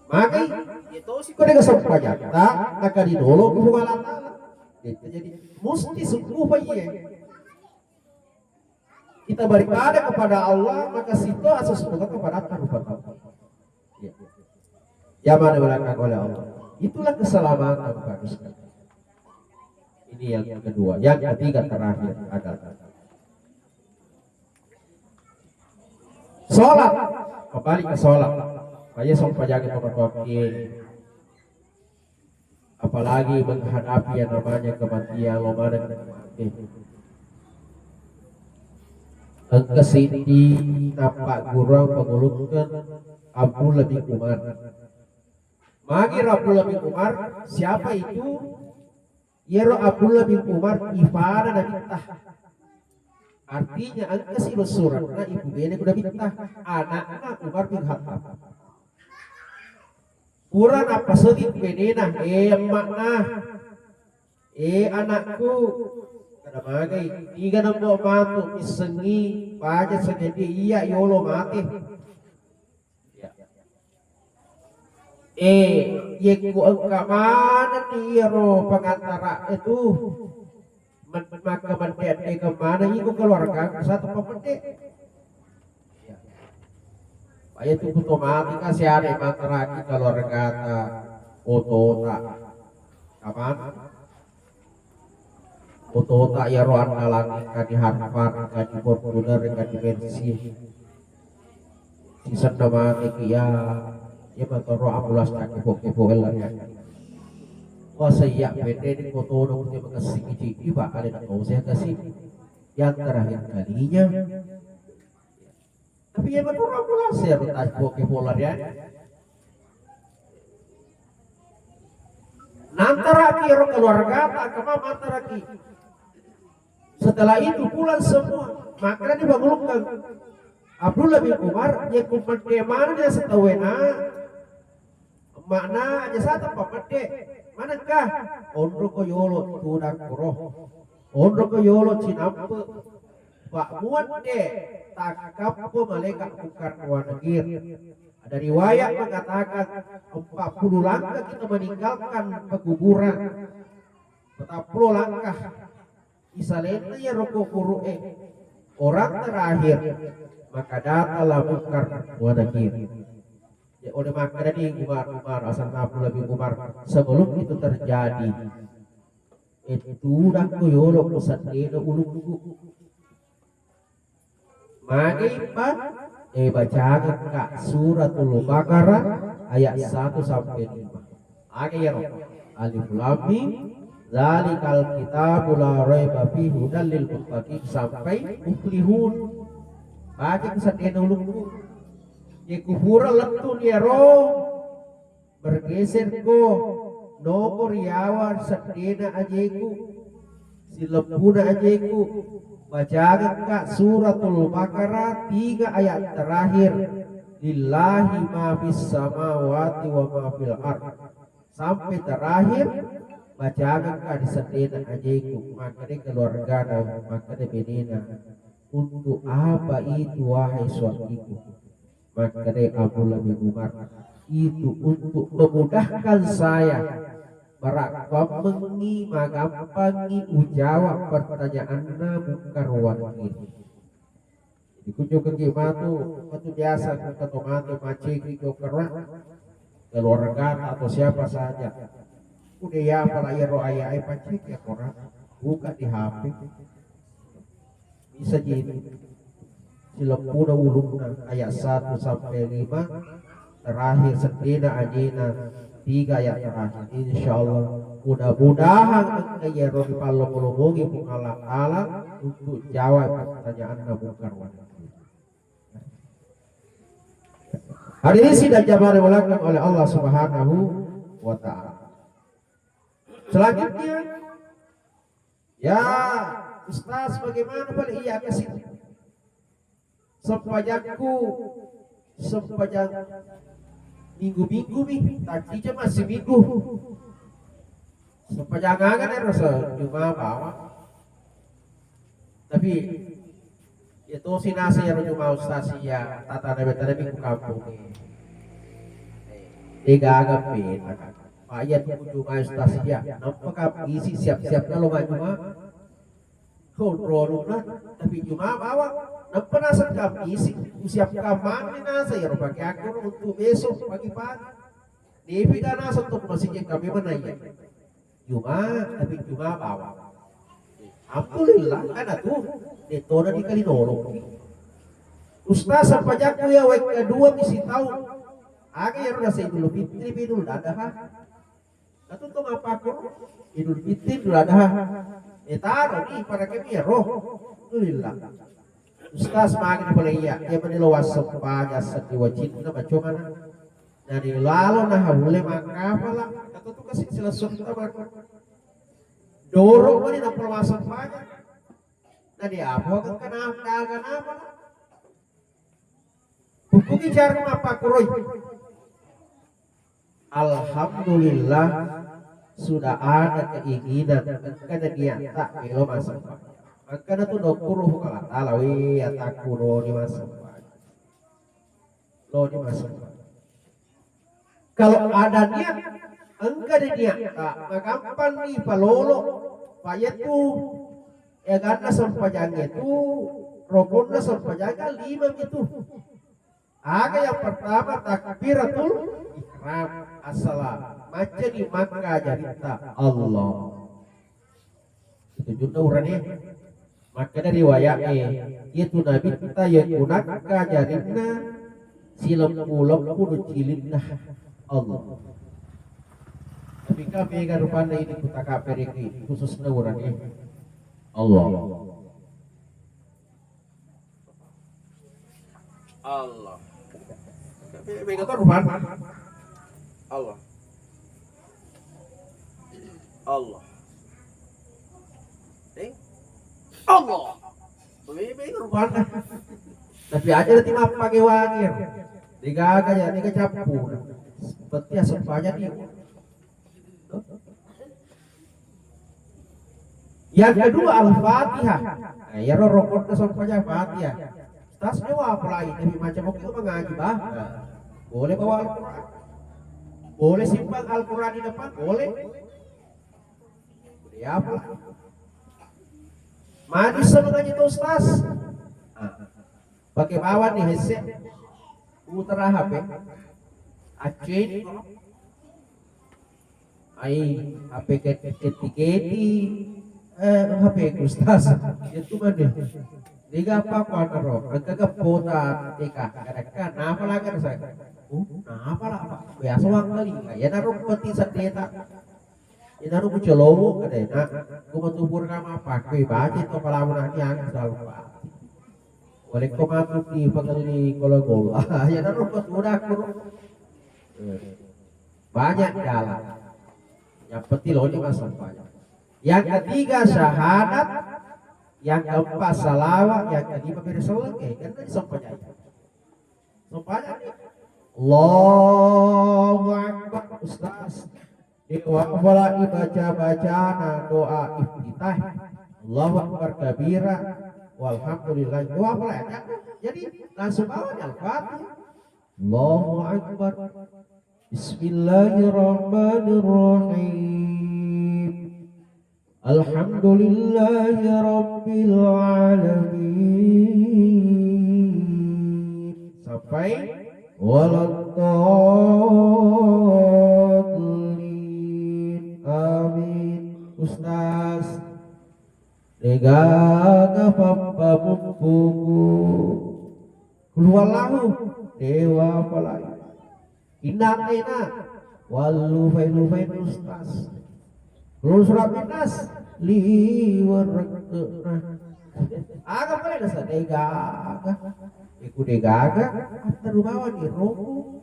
Magai, itu sih kau dengan sompa nyata, maka di dolo ku Allah Taala. Itu jadi musti sungguh apa iya. Kita beribadah kepada Allah, maka situ asas bukan kepada rupa tahu. Ya. Yang mana belakang oleh Allah. Itulah keselamatan Pak Ustaz. Ini yang kedua. Yang ketiga terakhir adalah sholat. Kembali ke sholat. Kaya sompajaga teman-teman. Apalagi menghadapi yang namanya kematian, lo mana kena mati. Engka siddi nappagguruang pangulukkeng Abdullah bin Umar. Magi Abdullah bin Umar, siapa itu? Yero Abdullah bin Umar ifana nabitta. Artinya engka si suratna ibu bene ku nabitta, anakna Umar bin Khattab. Pura nappasegi benena, eh, emma'na, eh, anakku, kada magai, tiga nembo matu missengi paja sengedi iya yolo mate. Ya. Eh, yekku engka manenni iyaro pangantara itu, men-, maka mendek-mendek maneng iko keluarga satu pemendek. Iya. Paya tu kuto mati ka siare mantaraki keluargata, otota. Kapan? Otota iyaro andalangi kadi Harvan, kadi Fortuner, kadi Mercy. Sisenna mati ki ya, ya matoro ambulans tak kepo-kepo ella ya. Wah, saya pede di kotono ke makasih kecil, Pak, ada nak kau saya kasih. Yang terakhir kalinya, tapi ya betul aku lah saya bertanya ke pola dia. Nantaraki ro keluarga tak kemana nantaraki. Setelah itu pulang semua. Makanya dibangulkan Abdullah bin Umar, ya kumande mana dia setawena. Makna aja satu pamedde. Manengka? Onroko yolo tudang kuro. Onroko yolo cinampe. Pak muat de takkappo malaikat Mungkar wa Nakir. Ada riwayat mengatakan empat puluh langkah kita meninggalkan pekuburan. Empat puluh langkah. Isalenna iyaro kuburu'e orang terakhir, maka datanglah Mungkar wa Nakir. Ya, oleh makanya di Umar, Umar, asal Abdullah bin Umar, sebelum itu terjadi, itu dakko yolo ku seddena ulukku. Magi pa, eh, bacangekka Suratul Baqarah ayat satu sampai lima. Aga iyaro? Alif Lam Mim, dzalikal kitabu la raiba fihi hudal lil muttaqin sampai muflihun. Baca ku seddena ulukku. Ye kupura lettu iyaro, bergeser ko, noko riawa seddena ajeku. Silebbuna ajeku, bacangekka Suratul Baqarah tiga ayat terakhir, "Lillahi ma fis samawati wa ma fil ard." Sampai terakhir, bacangekka di seddena ajeku, makkeda keluargana, makkeda benena, "Untuk apa itu, wahai suamiku?" Makkeda Abdullah bin Umar, "Itu untuk memudahkan saya Parakkuammengngi magampangngi ujawab pertanyaanna Munkar wa Nakir. Jadi kunjo kaki matu, matu biasa kuka to matu maceki jokera keluarga atau siapa saja. Udah ya, apalagi ro ayah, eh, paceki ya Quran, buka di H P. Bisa jadi silempuna ulunna ayat satu sampai lima, terakhir seddena ajena tiga ayat terakhir. Insyaallah, mudah-mudahan engka iyaro ripallomo-lomongi Puang Allah Ta'ala untuk jawab pertanyaanna Munkar wa Nakir. Hadirin sidang jamaah dimuliakan oleh Allah Subhanahu wa Ta'ala. Selanjutnya, ya, Ustaz, bagaimana pada iya kasih sempajakku, sempajang minggu-minggu mi, tadi cuma seminggu. Sempajang aga nih rasa cuma bawa. Tapi ya tosi nasi ya cuma Ustaz ya, tata nabi tadi minggu kampung. Tiga aga peta. Pak, iya tunggu cuma Ustaz ya. Nampak isi siap-siap kalau nggak cuma. Kontrolna, tapi cuma bawa. Nampa naseng kami isi, usiapkan mani nasa ya, pakai aku untuk besok pagi-pagi. Depi dah nasa untuk masih kami menanya. Cuma, tapi cuma bawa. Alhamdulillah, kan tuh, detona di kali nolok. Ustaz, sampajakku ya, wek kedua misi tahu. Aga ya, rasa Idul Fitri, Idul Adha. Katutu mappakko Idul Fitri, Idul Adha. Eh, taro ni pada kami ya roh. Alhamdulillah. Ustaz magi pole iya, iya mani lo wassempajang seddi wacinna macomana. Nani lalo na hawule makkapala. Katutu kasi silessurita mako. Doro mani nappa wassempajang. Nani apa kenapa, kenapa? Hubungi cara mappakkoroi. Alhamdulillah, sudah ada keinginan, engkana niatta melo massempajang. Engkana tu nokkuro Puang Allah Ta'ala, we, atakku, lo ni massempajang. Lo ni massempajang. Kalau ada niat, engka di niatta, magampang ni palolo, payatu, eganna sempajangnge tu, rokonna sempajangnge lima itu. Aga yang pertama, takbiratul ihram, assalam. Macca ni makka jaritta Allah. Tujunna urane. Makkeda riwayat e, iya tu nabitta iya kunakka jarinna sileppu-leppu cilinna Allah. Tapi ka mega rupanna ini kutaka pereki khususna urane Allah. Allah. Be-, bega to rupanna. Allah. Allah. Eh? Allah. Be-, bega rupanna. Tapi aja nanti mappake wangir. Degaga ya, dega cappu. Seperti asempanya dia. Yang kedua, Al-Fatihah. Nah, iyaro rokonna sempaja Fatihah. Tas dewa apalagi, tapi macam waktu itu mengaji, bah. Nah, boleh bawa Al-Quran. Boleh simpan Al-Quran di depan, boleh. Boleh apa? Maju sama ngaji tuh, Ustaz. Nah, pakai bawah nih headset. Putar H P. Aceh. Ai, H P ke-, keti-keti, eh, H P ku, Ustaz. Itu mana? Dega apa ku anaro? Engka geppo ta teka, kadakka, napa lagi saya? Oh, napa lah, Pak? Biasa uang kali. Ya, naro peti sedeta. Ya, naro ku celowo, kada enak. Ku metu pura kama apa? Ku baca itu palamu nanti yang selalu, Pak. Walekko matu ki pangelli golo-golo. Ya, naro ku sudah aku. Eh. Banyak jalan. Yang penting lo cuma sempaja. Yang ketiga syahadat, yang keempat salawat, yang kelima beri selengke. Kan tadi sempaja. Sempaja nih. Allahu Akbar, Ustaz. Di wafala dibaca-bacana doa iftitah. Allahu Akbar kabira. Walhamdulillah. Di wafala ya. Jadi langsung bawa Al-Fatihah. Allahu Akbar. بسم الله الرحمن الرحيم. Alhamdulillahi rabbil alamin. Sampai waladdallin. Amin. Ustaz, degaga pappamuppuku. Kulhuwallahu, dewa apalai. Inna ataina, wallupai-lupai ustaz. Lulus surat minas, liwar rekke'na. Aga pale nasa degaga. Iku degaga, attaru bawani roko.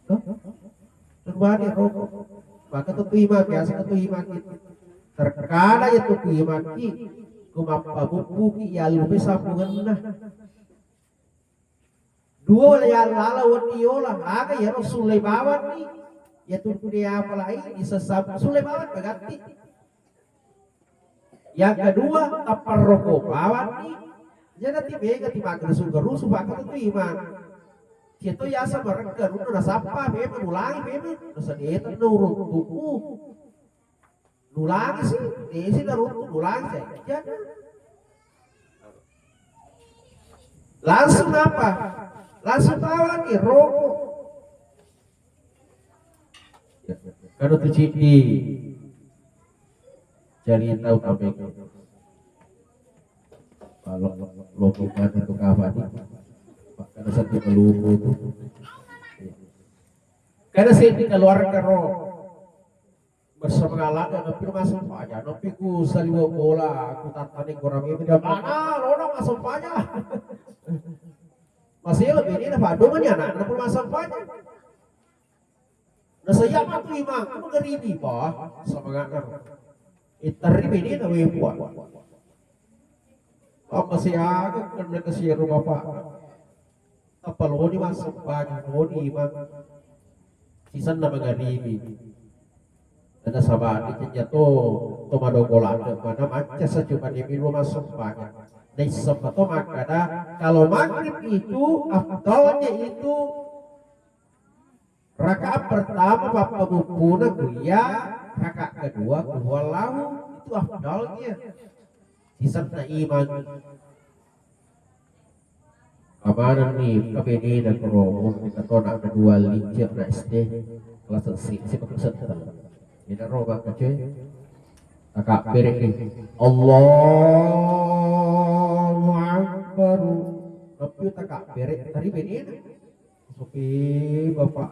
Hah? Attaru bawani roko. Maka tetu imang, biasa tetu imang itu. Terkadang ya tetu imang ki, ku mappamuppuki ya lupa sambunganna. Dua wala ya lala wenni yola, aga ya ro sulle bawanni. Ya tungku de apalai, disesam sulle bawan bagatti. Yang kedua, tapparroko bawanni. Jadi nanti mega ti maggerusu-gerusu, maka tetu imang. Sia to yasa marekka, runna nasappa, memang nulangi, memang. Nasa deta na uruntuku. Nulangi si, desi na runtu, nulangi si. Jadi, langsung apa? Langsung bawanni roko. Kanu tu ciddi cerita utama itu. Kalau lobongan itu kapan nih? Karena satu keluarga itu. Karena saya di keluarga roh. Bersemangat, tapi masuk aja. Tapi ku saliwa bola, ku tatane kurang itu dia mana? Lo dong masuk aja. Masih lebih ini dapat dong anak, tapi masuk aja. Nah, saya matu imang, aku ngeribi, bah, semangatna. Ittari bini na wepuan. Apa siaga kena kesiru bapak. Apa loni masuk banyak, loni imang. Sisenna mangaribi. Ada sabani kenya to, to madonggolan, mana manca saja pada milu masuk banyak. Naisseng to makkada, kalau maghrib itu afdalnya itu rakaat pertama pappabuppuna kuliah, rakaat kedua kulhuwallahu, itu afdalnya. Sisenna imang. Amananni kabenena koro, kita tona kedua lincir na S D, kelas si, si pakai setel. Ini roba kece. Takak berek ni. Allahu Akbar. Tapi takak berek tadi benena. Sopi bapak,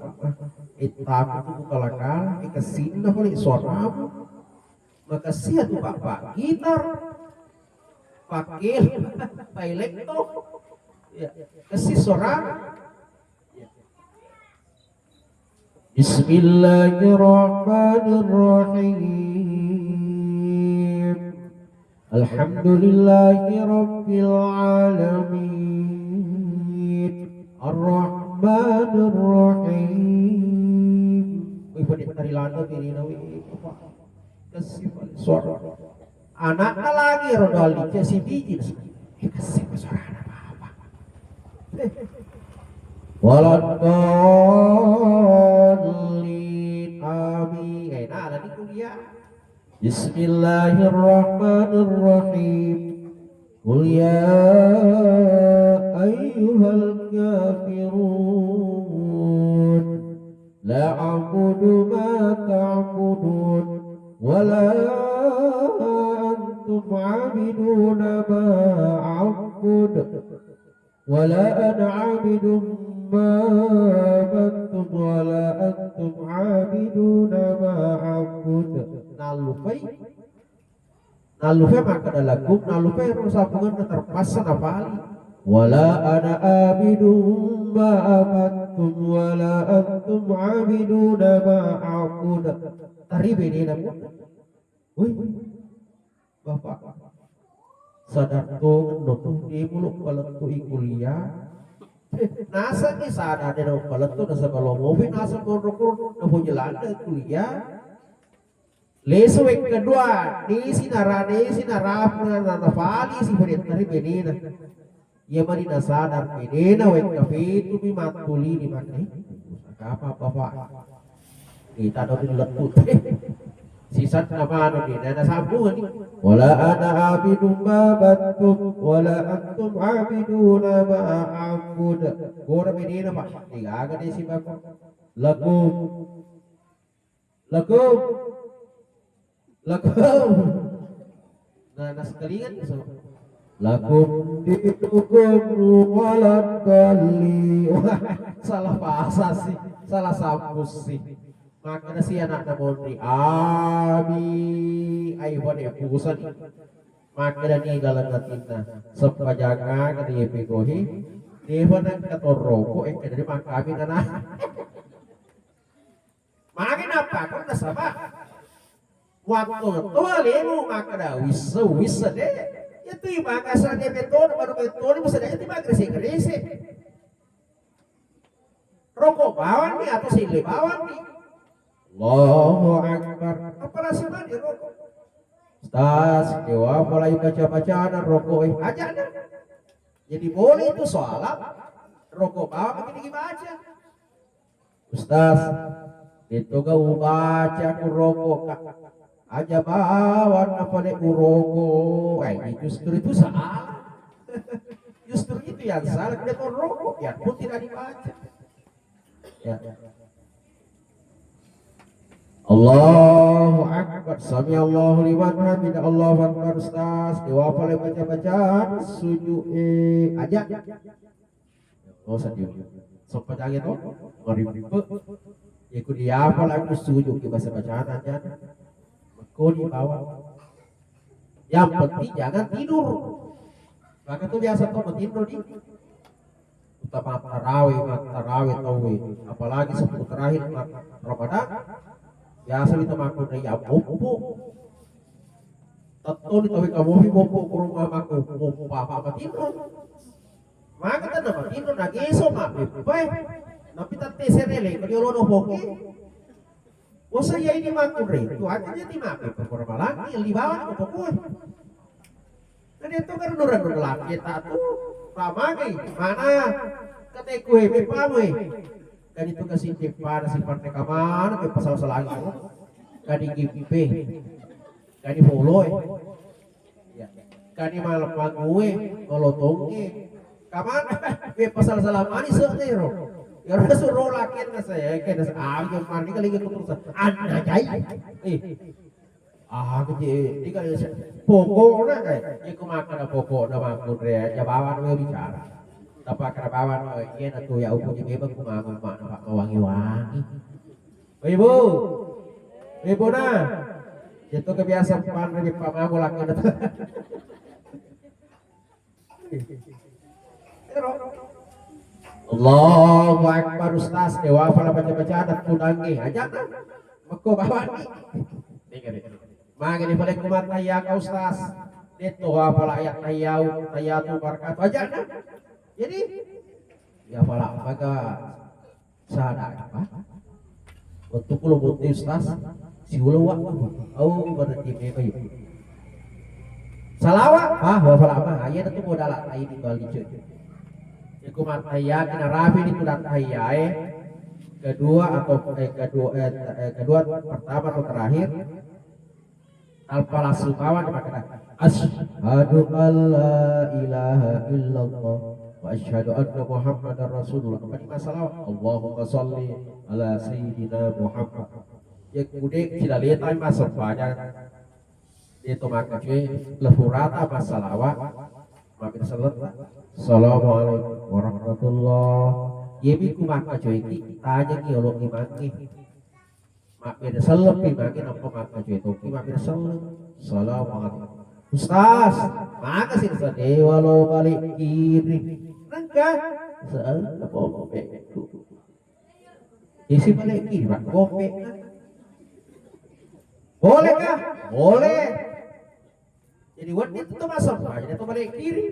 eh, takut tu buka lakal, eh, kesinna pole suaramu. Makasih ya tu bapak, gitar, pakai, pakai laptop. Ya, kasih suara. Ya. Bismillahirrahmanirrahim. Alhamdulillahi rabbil alamin. Arrahmanirrahim. Wih, pada tari landa ini nawi. Kasih suara. Anakna lagi ro doli, cek si biji. Eh, kasih suara apa? Waladdallin. Amin. Eh, nah, lagi kuliah. Bismillahirrahmanirrahim. Qul ya ayyuhal kafirun. La a'budu ma ta'budun. Wa la antum 'abiduna ma a'bud. Wala ana 'abidun ma 'abadtum wala antum 'abiduna ma a'bud. Nallupai, nallupai makkeda lakum, nallupai ro sabungenna terpaksa napali. Wala ana 'abidun ma 'abadtum wala antum 'abiduna ma a'bud. Tari benena pun. Woi. Bapak, sadar tongeng no tu, de mulo palettu i kuliah. Eh, nasengngi sadar de no palettu, nasaba lo mopi naseng monro kuro, na bojelanda kuliah. Lesu wekka dua, nisi nara, nisi narapu na, na, napali si pada tari benena. Iya mani nasadar, pedena wekka petumi mattulini mani. Kapa bapak? Kita dodin lettu. Si Sisanna maneng ni, na nasambungeng ni. Wala ana abidum ma battum, wala antum abiduna ma a'bud. Gora bedena, Pak. Degaga de sibako. Lakum. Lakum. Lakum. Nah, nah sekalian so. Lakum dinukum walad dallin. Wah, salah bahasa sih, salah sambung sih. Makkeda si anakna monri, abi, ai pada pusani. Makkeda ni dalam atinna, sempajangan kata ye pegohi, dewa nang katorroko, eh, kena di makami nana. Magi nappa? Karena nasaba wattu to alemu makkeda wissa, wissa de. Iya tu ibagasa de metode, baru metode bisa de itu magrese-grese. Roko bawang ni atau sile bawang ni? Allahu Akbar. Apa nasi mani roko? Ustaz, dewa mulai baca-bacaan roko, eh, aja na. Jadi boleh itu sholat, roko bawang begini dibaca. Ustaz, itu ga ubaca ku roko, Kak. Aja bawang apa le uroko. Eh, justru itu salah. Justru itu yang salah, dia tuh rokok, biarpun tidak dibaca. Ya. Allahu Akbar, sami Allahu liman hamidah, Allahu Akbar, Ustaz. Dewa apa le baca-bacaan sujud, eh, aja. Oh, sedih. Sempajange to, marippe. Iku diapa lagu sujud ke bahasa bacaan aja. Kodi bawang. Yang penting jangan tidur. Maka tu biasa to matinro di utama tarawih, mat tarawih tawe. Apalagi sepuluh terakhir mat Ramadan. Biasa kita makan dari apopo. Tettoni tauwe kamopi boppo ko rumah mako, pompa apa matinro. Maka tana matinro, nageso mappeppae. Napi tette serele ko diolono poke. Bosa iya ini makunre, tu aja jadi mappeppa ko ramalangi, libawan ko pokoe. Tadi itu kan nurang nurang laki tak tu. Pamagi, mana? Kata kue, pepamue. Kan itu kasih pepana, si partai kamana, pepasal-salangi. Kadi gipe. Kani poloe. Ya. Kani malemmangue, malotonge. Kamana? Be pasal salamani se'tero. Ya rasul rola kenna saya, kenna saya. Ah, yang mandi kali gitu terus. Anna jai. Eh. Ah, aku je, ini kali saya. Pokokna, eh. Ya, aku makan pokokna, makan re. Ya, bawa dulu bicara. Tapi karena bawa, eh, iya, na tu ya, aku je memang aku makan, mak, mak, wangi-wangi. Ibu, ibu na, itu kebiasaan pan di pamamu laki na. Allahu Akbar, Ustaz, dewa pala baca-baca adat tunangi aja na. Meko bawani. Dengar. Magi di balik kumat tayaka, Ustaz. Deto wa pala ayat tayau, tayatu barakatu aja na. Jadi, ya pala maka Sada apa? Wettu kulo botte Ustaz, siulo wa. Au, berarti memang yuk. Salawa, ah, wa salama. Iya, itu modal tai di bali cuy. Iku mattayaki narapi di tulang tayae. Kedua atau, eh, kedua, eh, eh, kedua, pertama atau terakhir. Alpala sukawa di makkeda, "Asyhadu an la ilaha illallah wa asyhadu anna Muhammadar Rasulullah." Apa ni masalah? "Allahumma salli ala sayyidina Muhammad." Ya kude kilaleta masempajang. Itu maka cuy, lefurata masalawa. Makin seleta. Assalamualaikum warahmatullah. Yebi ku maka cuy ki, tanya ki olo imangi. Mabbeda selleng pi magi nappa makkacue toki mabbeda selleng. Assalamualaikum. Ustaz, maka sih sadewa lo balik kiri. Nengka? Salah bombekku. Isi balik kiri, Pak, bombek. Bolehkah? Boleh. Jadi wedding tu masuk, jadi tu balik kiri.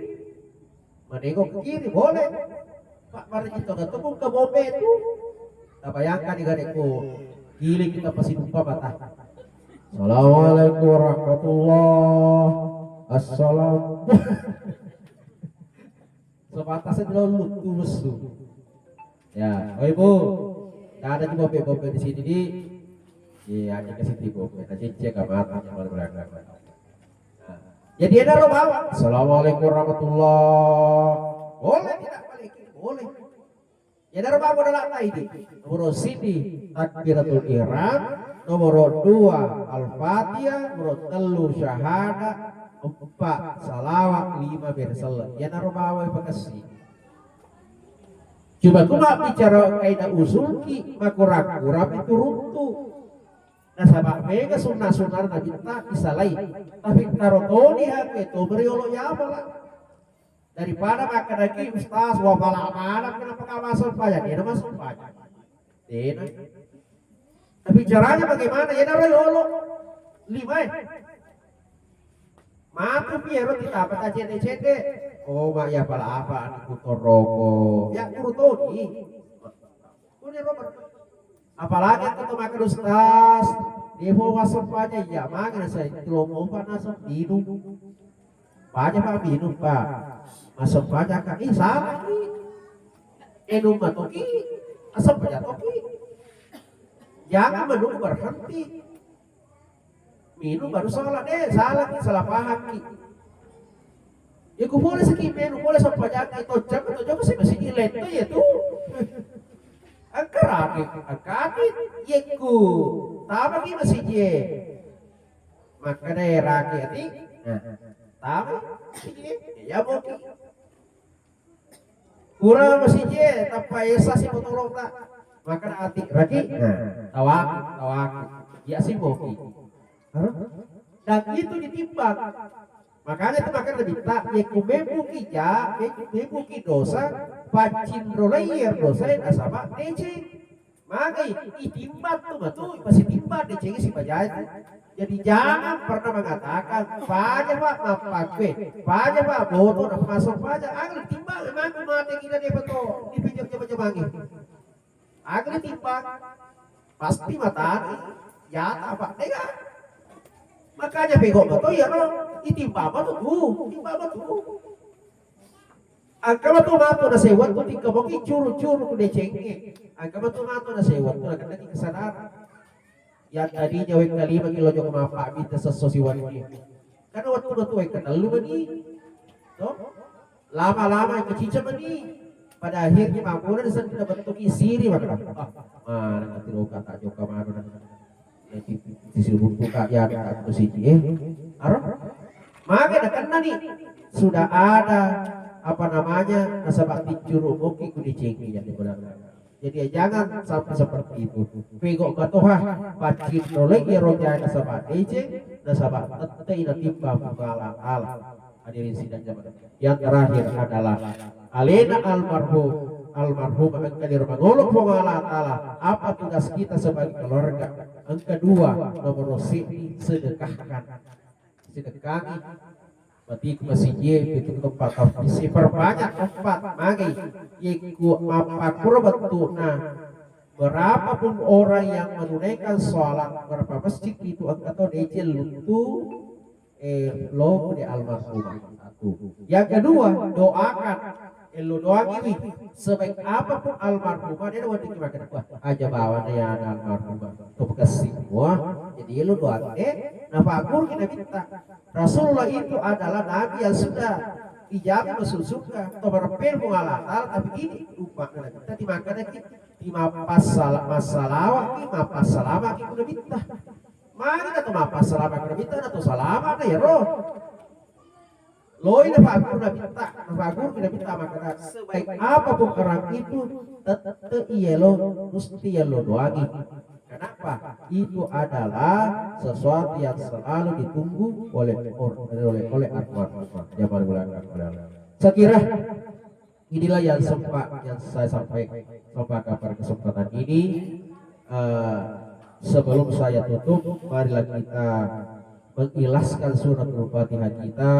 Menengok ke kiri, boleh. Pak, mari kita ketemu ke bombe itu. Nah, bayangkan nih, gadekku. Giling kita pasti lupa mata. Assalamualaikum warahmatullah. Assalam. Sebatasnya dulu tulus tuh. Ya, oh Ibu, nggak ada juga bombe-bombe di sini, di. Iya, aja kasih tipu, kita cicek ke mata, jangan berangkat. Nah, jadi ada roh bawa, "Assalamualaikum warahmatullah." Boleh tidak boleh? Boleh. Jadi ada roh bawa dalam ini. Nomor siji takbiratul ihram, nomor dua al-fatihah, nomor tellu syahadat, empat salawat, lima bersela. Iya naro bawa pakassi. Cuma tu mabbicara kaidah usulki, makurang-kurang itu runtu. Nasaba mega sunna-sunna Nabitta isalai. Tapi taro toni hake to beriolo yamala. Daripada makkedaki ustaz, wa bala mana kenapa kau masuk pajak? Dia masuk pajak. Dena. Tapi caranya bagaimana? Ya naro yolo. Lima eh. Matu pi ero titapa ta cede-cede. Oh, ma ya pala apa anu kutoroko. Ya kuru toni. Kuni Robert. Apalagi aku tuh makan ustaz. Dia mau masuk aja iya makan saya itu mau panas minum. Paja pa minum pa. Masuk paja ka. Ih salah ki. Minum matoki. Asam paja toki. Jangan menunggu berhenti. Minum baru sholat deh, salah ki, salah paham ki. Ya ku boleh seki menu, boleh sampajaki, tojjang, tojjang, masih masih ilet tuh ya tuh. Angka raki, angka ati, ya ku tama ki masih je. Maka deh raki ati, nah, tama masih je, ya mau ki. Pura masije tappa esa si botolota. Maka ati raki, nah, tawaki, tawaki. Ya si boki. Hah? Dan itu ditimbang. Makanya itu makanya kita, ya ku membuki ja, ya ku membuki dosa, pacinrolai yer dosa nasaba deceng. Magai, itimbang tu matu, pasti timbang deh cegi si pajai tu. Jadi jangan pernah mengatakan, "Paja pak mappakue, paja pak boto na masuk paja." Angin timbang, emang aku mati kita dia betul, dipijak coba-coba angin. Angin timbang, pasti matani, ya apa, enggak. Makanya pegok betul ya no, itimbang betul, timbang betul. Engka matu matu nasewattu tingka moki curu-curu ku decengnge. Engka matu matu nasewattu nakennaki kesadaran. Yang tadinya wekka lima kilo joko mappabita sesso siwenni. Karena waktu matu wekka tellu mani. To? Lama-lama wekka cica mani. Pada akhirnya mammula disentuh bentuk isiri maka. Ah, mana nanti lo kata joka mana. Sisi rumput kak ya aku siji eh. Aro? Maka nakenna nih sudah ada apa namanya nasaba ticcuru moki ku dicengki jadi benar. Jadi ya jangan sampai seperti itu. Pego matoha paccing nolai ya roja nasaba deceng nasaba tette ina timba Puang Allah Taala. Hadirin sidang jamaah. Yang terakhir adalah alena almarhum, almarhum engka di rumah ngolo Puang Allah Taala. Apa tugas kita sebagai keluarga? Engka dua, nomor si sedekahkan. Sedekahi. Berarti ke masjid itu tempat tapi si perbanyak tempat magi. Iku apa kurang bentuknya? Berapapun orang yang menunaikan sholat berapa masjid itu engka to deceng lutu eh, lo di almarhumah. Satu. Yang kedua, doakan. Eh, lo doangi wi. Sebaik apapun almarhumah, dia wajib makan. Wah, aja bawa dia ada almarhumah. Tuh bekas semua. Jadi lo doang eh. Nah, Pak Guru kita minta. Rasulullah itu adalah nabi yang sudah dijamin masuk surga. Atau berpil mengalah tapi gini, lupa kita dimakan lagi. Di mapas masalawat, di mapas salawat, di kita minta. Magi na to mappasalama kena minta na to salama na yero. Loi na fagur na minta, na fagur na minta makana sebaik apapun orang itu tette iyelo musti yelo doangi. Kenapa? Itu adalah sesuatu yang selalu ditunggu oleh oleh oleh Arwah. Zaman bulan Saya kira Inilah yang sempat yang saya sampaikan pada kesempatan ini. Eh, sebelum saya tutup, marilah kita mengikhlaskan suratul Fatihah kita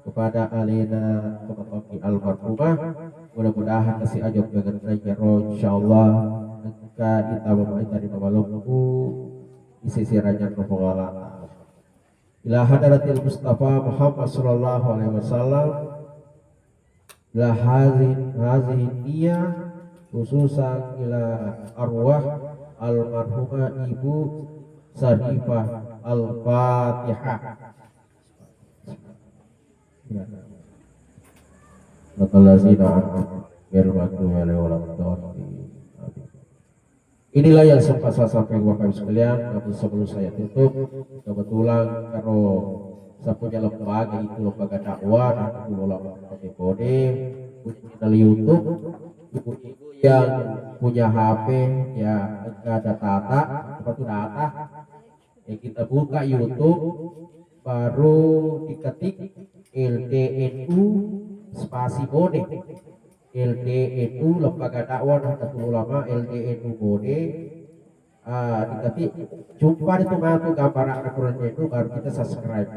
kepada alena Tomatoki almarhumah. Mudah-mudahan nasi ajok dengan roh insyaallah engka kita memain dari mamalomku isi siranya Allah Taala. Ila hadratil Mustafa Muhammad sallallahu alaihi wasallam. Ila hazi-, hazihi niyah khususan ila arwah almarhumah Ibu Syarifah. Al-Fatihah. Ya. Siratal ladzina an'amta 'alaihim ghairil maghdubi 'alaihim waladdallin. Amin. Inilah yang sempat saya sampaikan, Bapak Ibu sekalian. Namun sebelum saya tutup, kebetulan karo sapunya lembaga itu, lembaga dakwah Nahdlatul Ulama Kabupaten Bone, punya channel YouTube. Ibu-ibu yang punya H P, ya, engka data, apa tuh, data, ya, kita buka YouTube, baru diketik L D N U spasi Bone. L D N U, Lembaga Dakwah Nahdlatul Ulama, L D N U Bone. Ah, diketik, jumpa di tu matu gambaran L D N U, baru kita subscribe.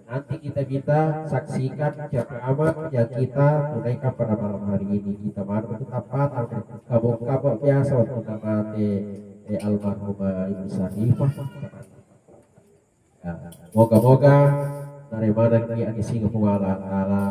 Nanti kita bisa saksikan ceramah yang kita tunaikan pada malam hari ini. Kita mana itu tanpa tahu, kabok-kabok biasa waktu nama te, eh, almarhumah Ibu Sarifah. Ya, moga-moga narimanengngi agising Puang Allah Ta'ala,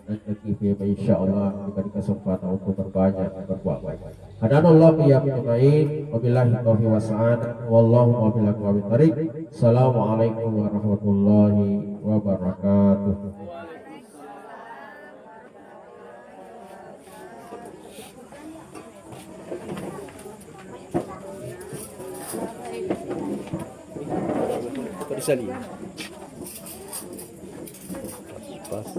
dan kita, insya Allah, diberi kesempatan untuk berbanyak berbuat baik. Hadanallahu wa iyyakum ajmain. Wabillahi taufiq was sa'adah. Wallahu muwaffiq ila aqwamit thariq. Assalamualaikum warahmatullahi wabarakatuh. Apa disali? Pas.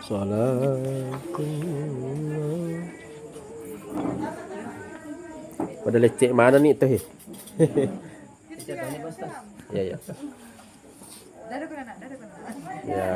Salam. Pada lecek mana nih teh? Ya, ya. Ya.